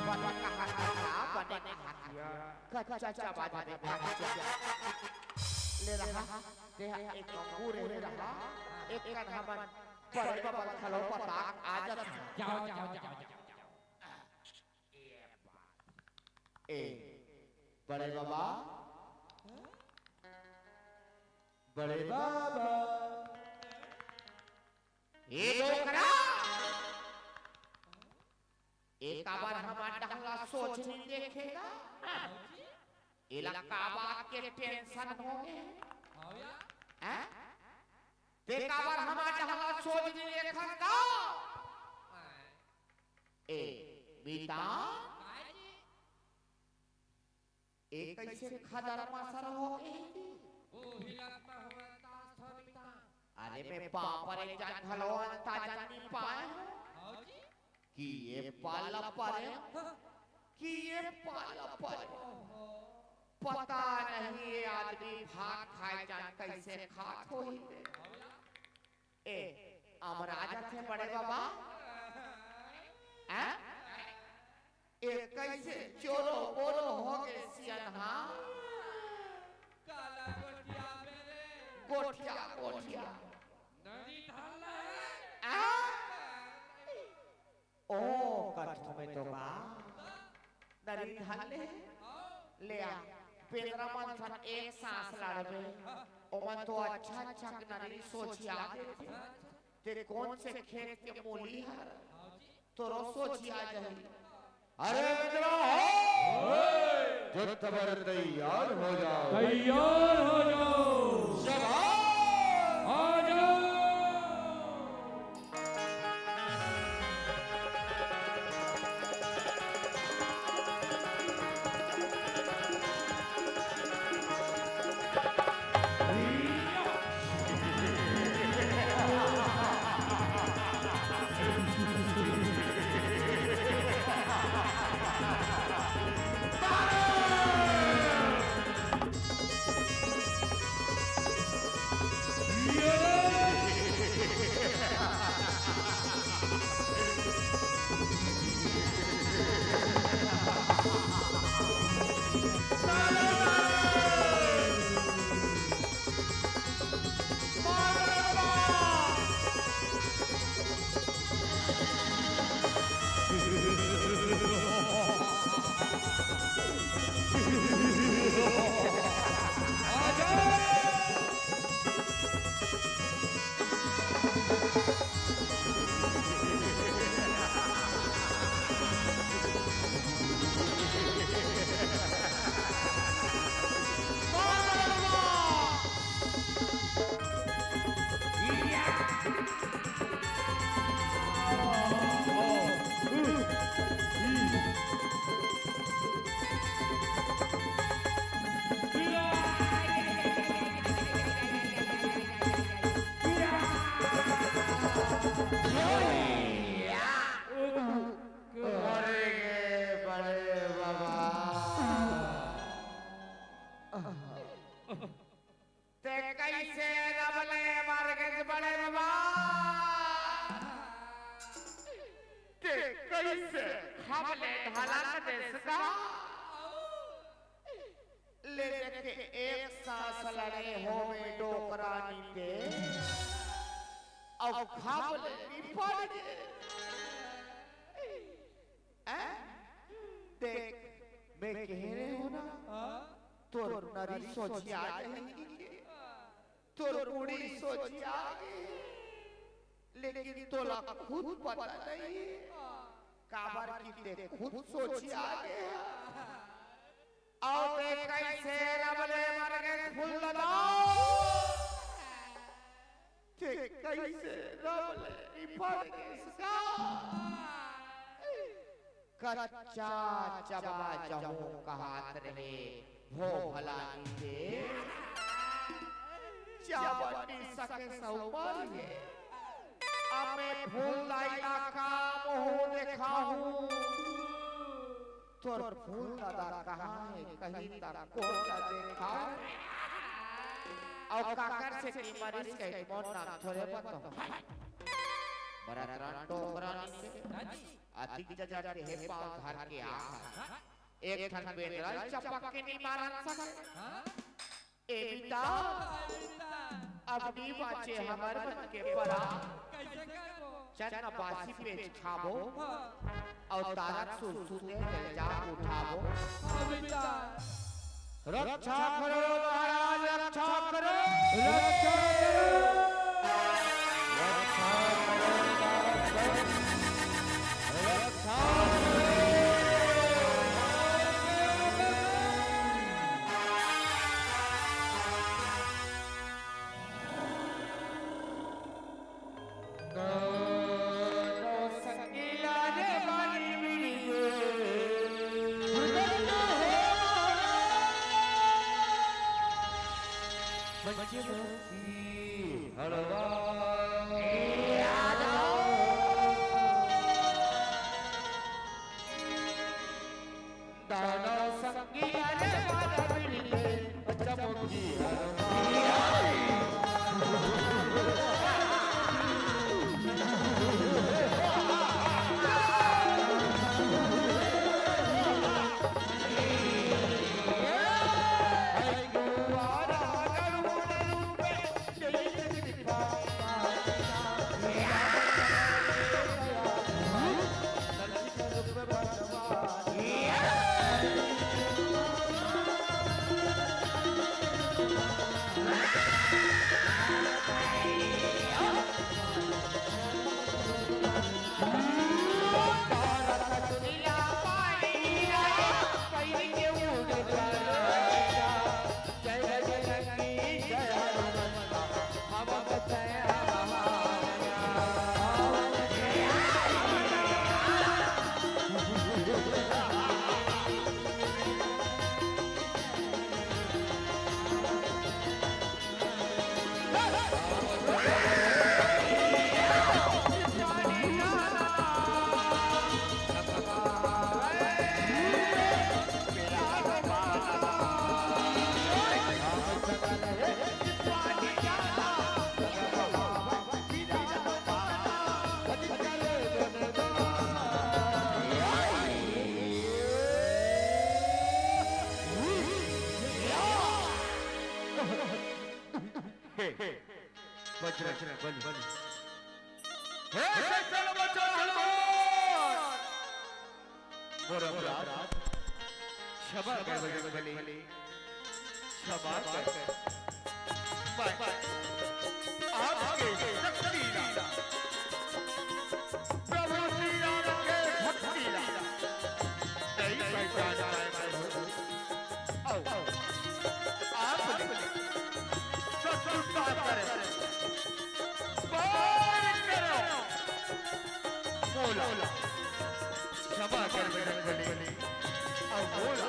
बने कहा था, बने कहा था। कच्चा चबा दे, कच्चा। ले रहा, तेहा एक अंगूर ले रहा, एक कन हमन बड़े बाबा ला खलो पता आ जात। जाओ, जाओ, जाओ, जाओ, जाओ। ए, बड़े बाबा, बड़े बाबा। ए डोकरा, ए काबर हमर डहर ला सोझ नइ देखे गा? एला का बात के टेंशन होगे? हैं? ते काबर हमर डहर ला सोझ नइ देखस गा? ए, मीता, ए कइसे खदर मसर होगे? अरे मैं पाँव पर एक जान घलो अंता जान नइ पाए हँव। कि ये पाला परे, कि ये पाला परे। पता नहीं ये आदमी भात खाए जान कइसे खात होही। ए, अमरा जाथे बड़े बाबा। हैं? ए कइसे चोरो बोरो होगे सियनहा? तो का? नरी धर ले। ले आ, बेंदरा मन सन एक सांस लड़बे। ओमन तो अच्छा अच्छा नरी सोझिया देथे। ते कोन से खेत के मूली हर तोरो सोझिया जाही। अरे बेंदरा हो, जुद्ध बर तैयार हो जाओ। तैयार हो जाओ। शाबाश। आ जाओ। अरे बड़े बाबा, ते कइसे रब ले मर गेस बड़े बाबा? ते कइसे खब ले ढलक देस का? ले देखे एक सांस लड़े होवे डोकरानी ते, अउ खब ले निपट गे। हैं? देख, मैं कहे रहेंव ना, हाँ? तोर नरी सोझिया जाही, तोर मुड़ी सोझिया गे, लेकिन तोला खुद पता नहीं हे, काबर कि ते खुद सोझिया गे। अउ ते कइसे रब ले मर गेस फूल ददा? ते कइसे रब ले निपट गेस का? कच्चा चबा जहूं कहत रहे, भो भला नी दे। चबा नी सके सउमर हे। अब मैं फूल दाई ला का मुहूं देखाहूं। तोर फूल ददा कहां हे, कहीं त कोन ला देखाव। अउ काकर सेती मरिस कहि मोर नाम थोरे बताव। मरत रन डोकरानी से। अतिक जजर के हे पांव धर के आ। एक ठन बेंदरा चपक के नी मारन सके। ए बिता, अब नी बांचे हमर मन के परान। कइसे करबो? चल न बासी पेज खाबो, हाँ। अउ तारक सुरसुते जल जाग उठाबो। हाँ बेटा। रक्षा करो महाराज, रक्षा करो। रक्षा करो। रक्षा करो। बजरंग बली। हे चंचल बचन हनुमान, मोर अपराध क्षमा कर बजरंग बली, क्षमा कर। मैं आपके शक्ति ला, प्रभु श्री राम के भक्ति ला, नहीं पहचान पाए प्रभु। आओ, आपने शत्रुता करे, वार करो। मोला क्षमा कर बजरंग बली। अउ मोला,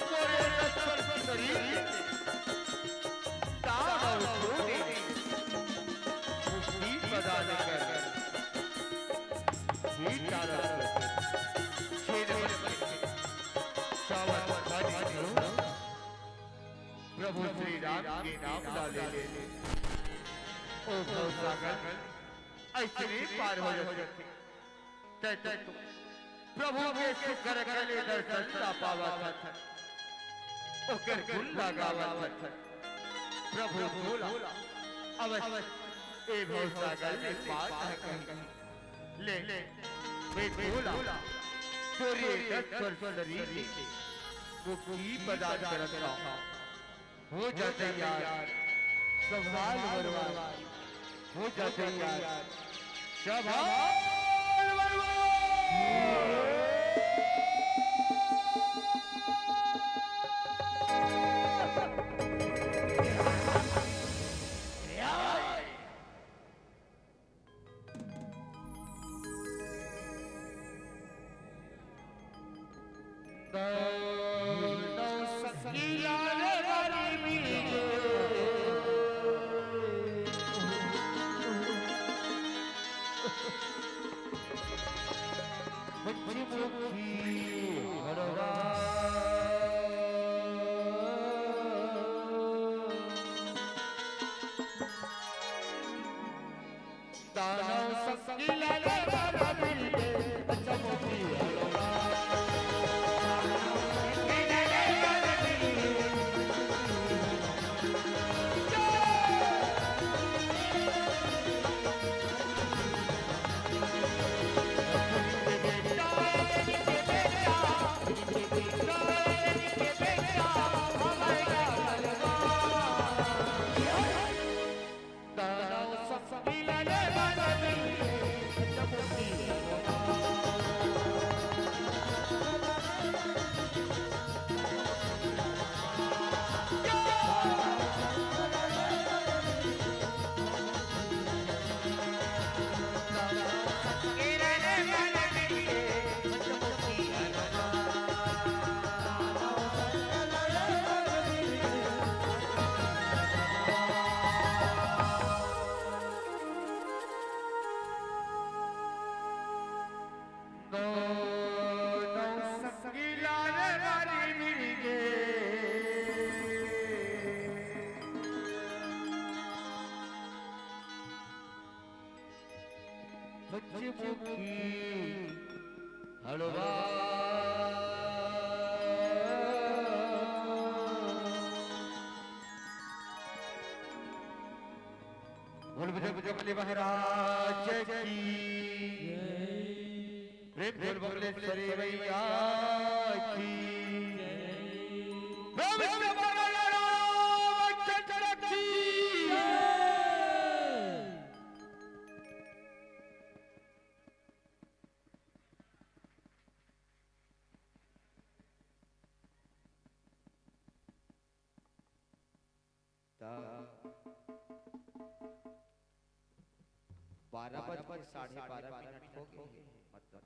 मोरे रक्षक शरीर के दान अउ क्रोध से मुक्ति प्रदान कर। हे तारक छेद सावन प्रभु श्री राम के नाम ला ले ले। ओ भव सागर अइसने पार हो जाथे। तै तो प्रभु के सुघर कले दर्शन ला पावत हस, ओकर गुण ला गावत हस। प्रभु तोला अवश्य ए भव सागर ले पार कहीं। ले, ले, मैं तोला तोरे दस वर्ष शरीर ले मुक्ति प्रदान करत हौं। हो जा तैयार, संभाल वरवार, हो जा तैयार, संभाल वरवार। पंचमुखी हलवा। बोल बजरंग बली महाराज की। प्रेम से बोल बगलेश्वरी मैया की। प्रेम से बोल रामचंद्र की। त बारह बज के साढ़े बारह मिनट हो गए हे, मतलब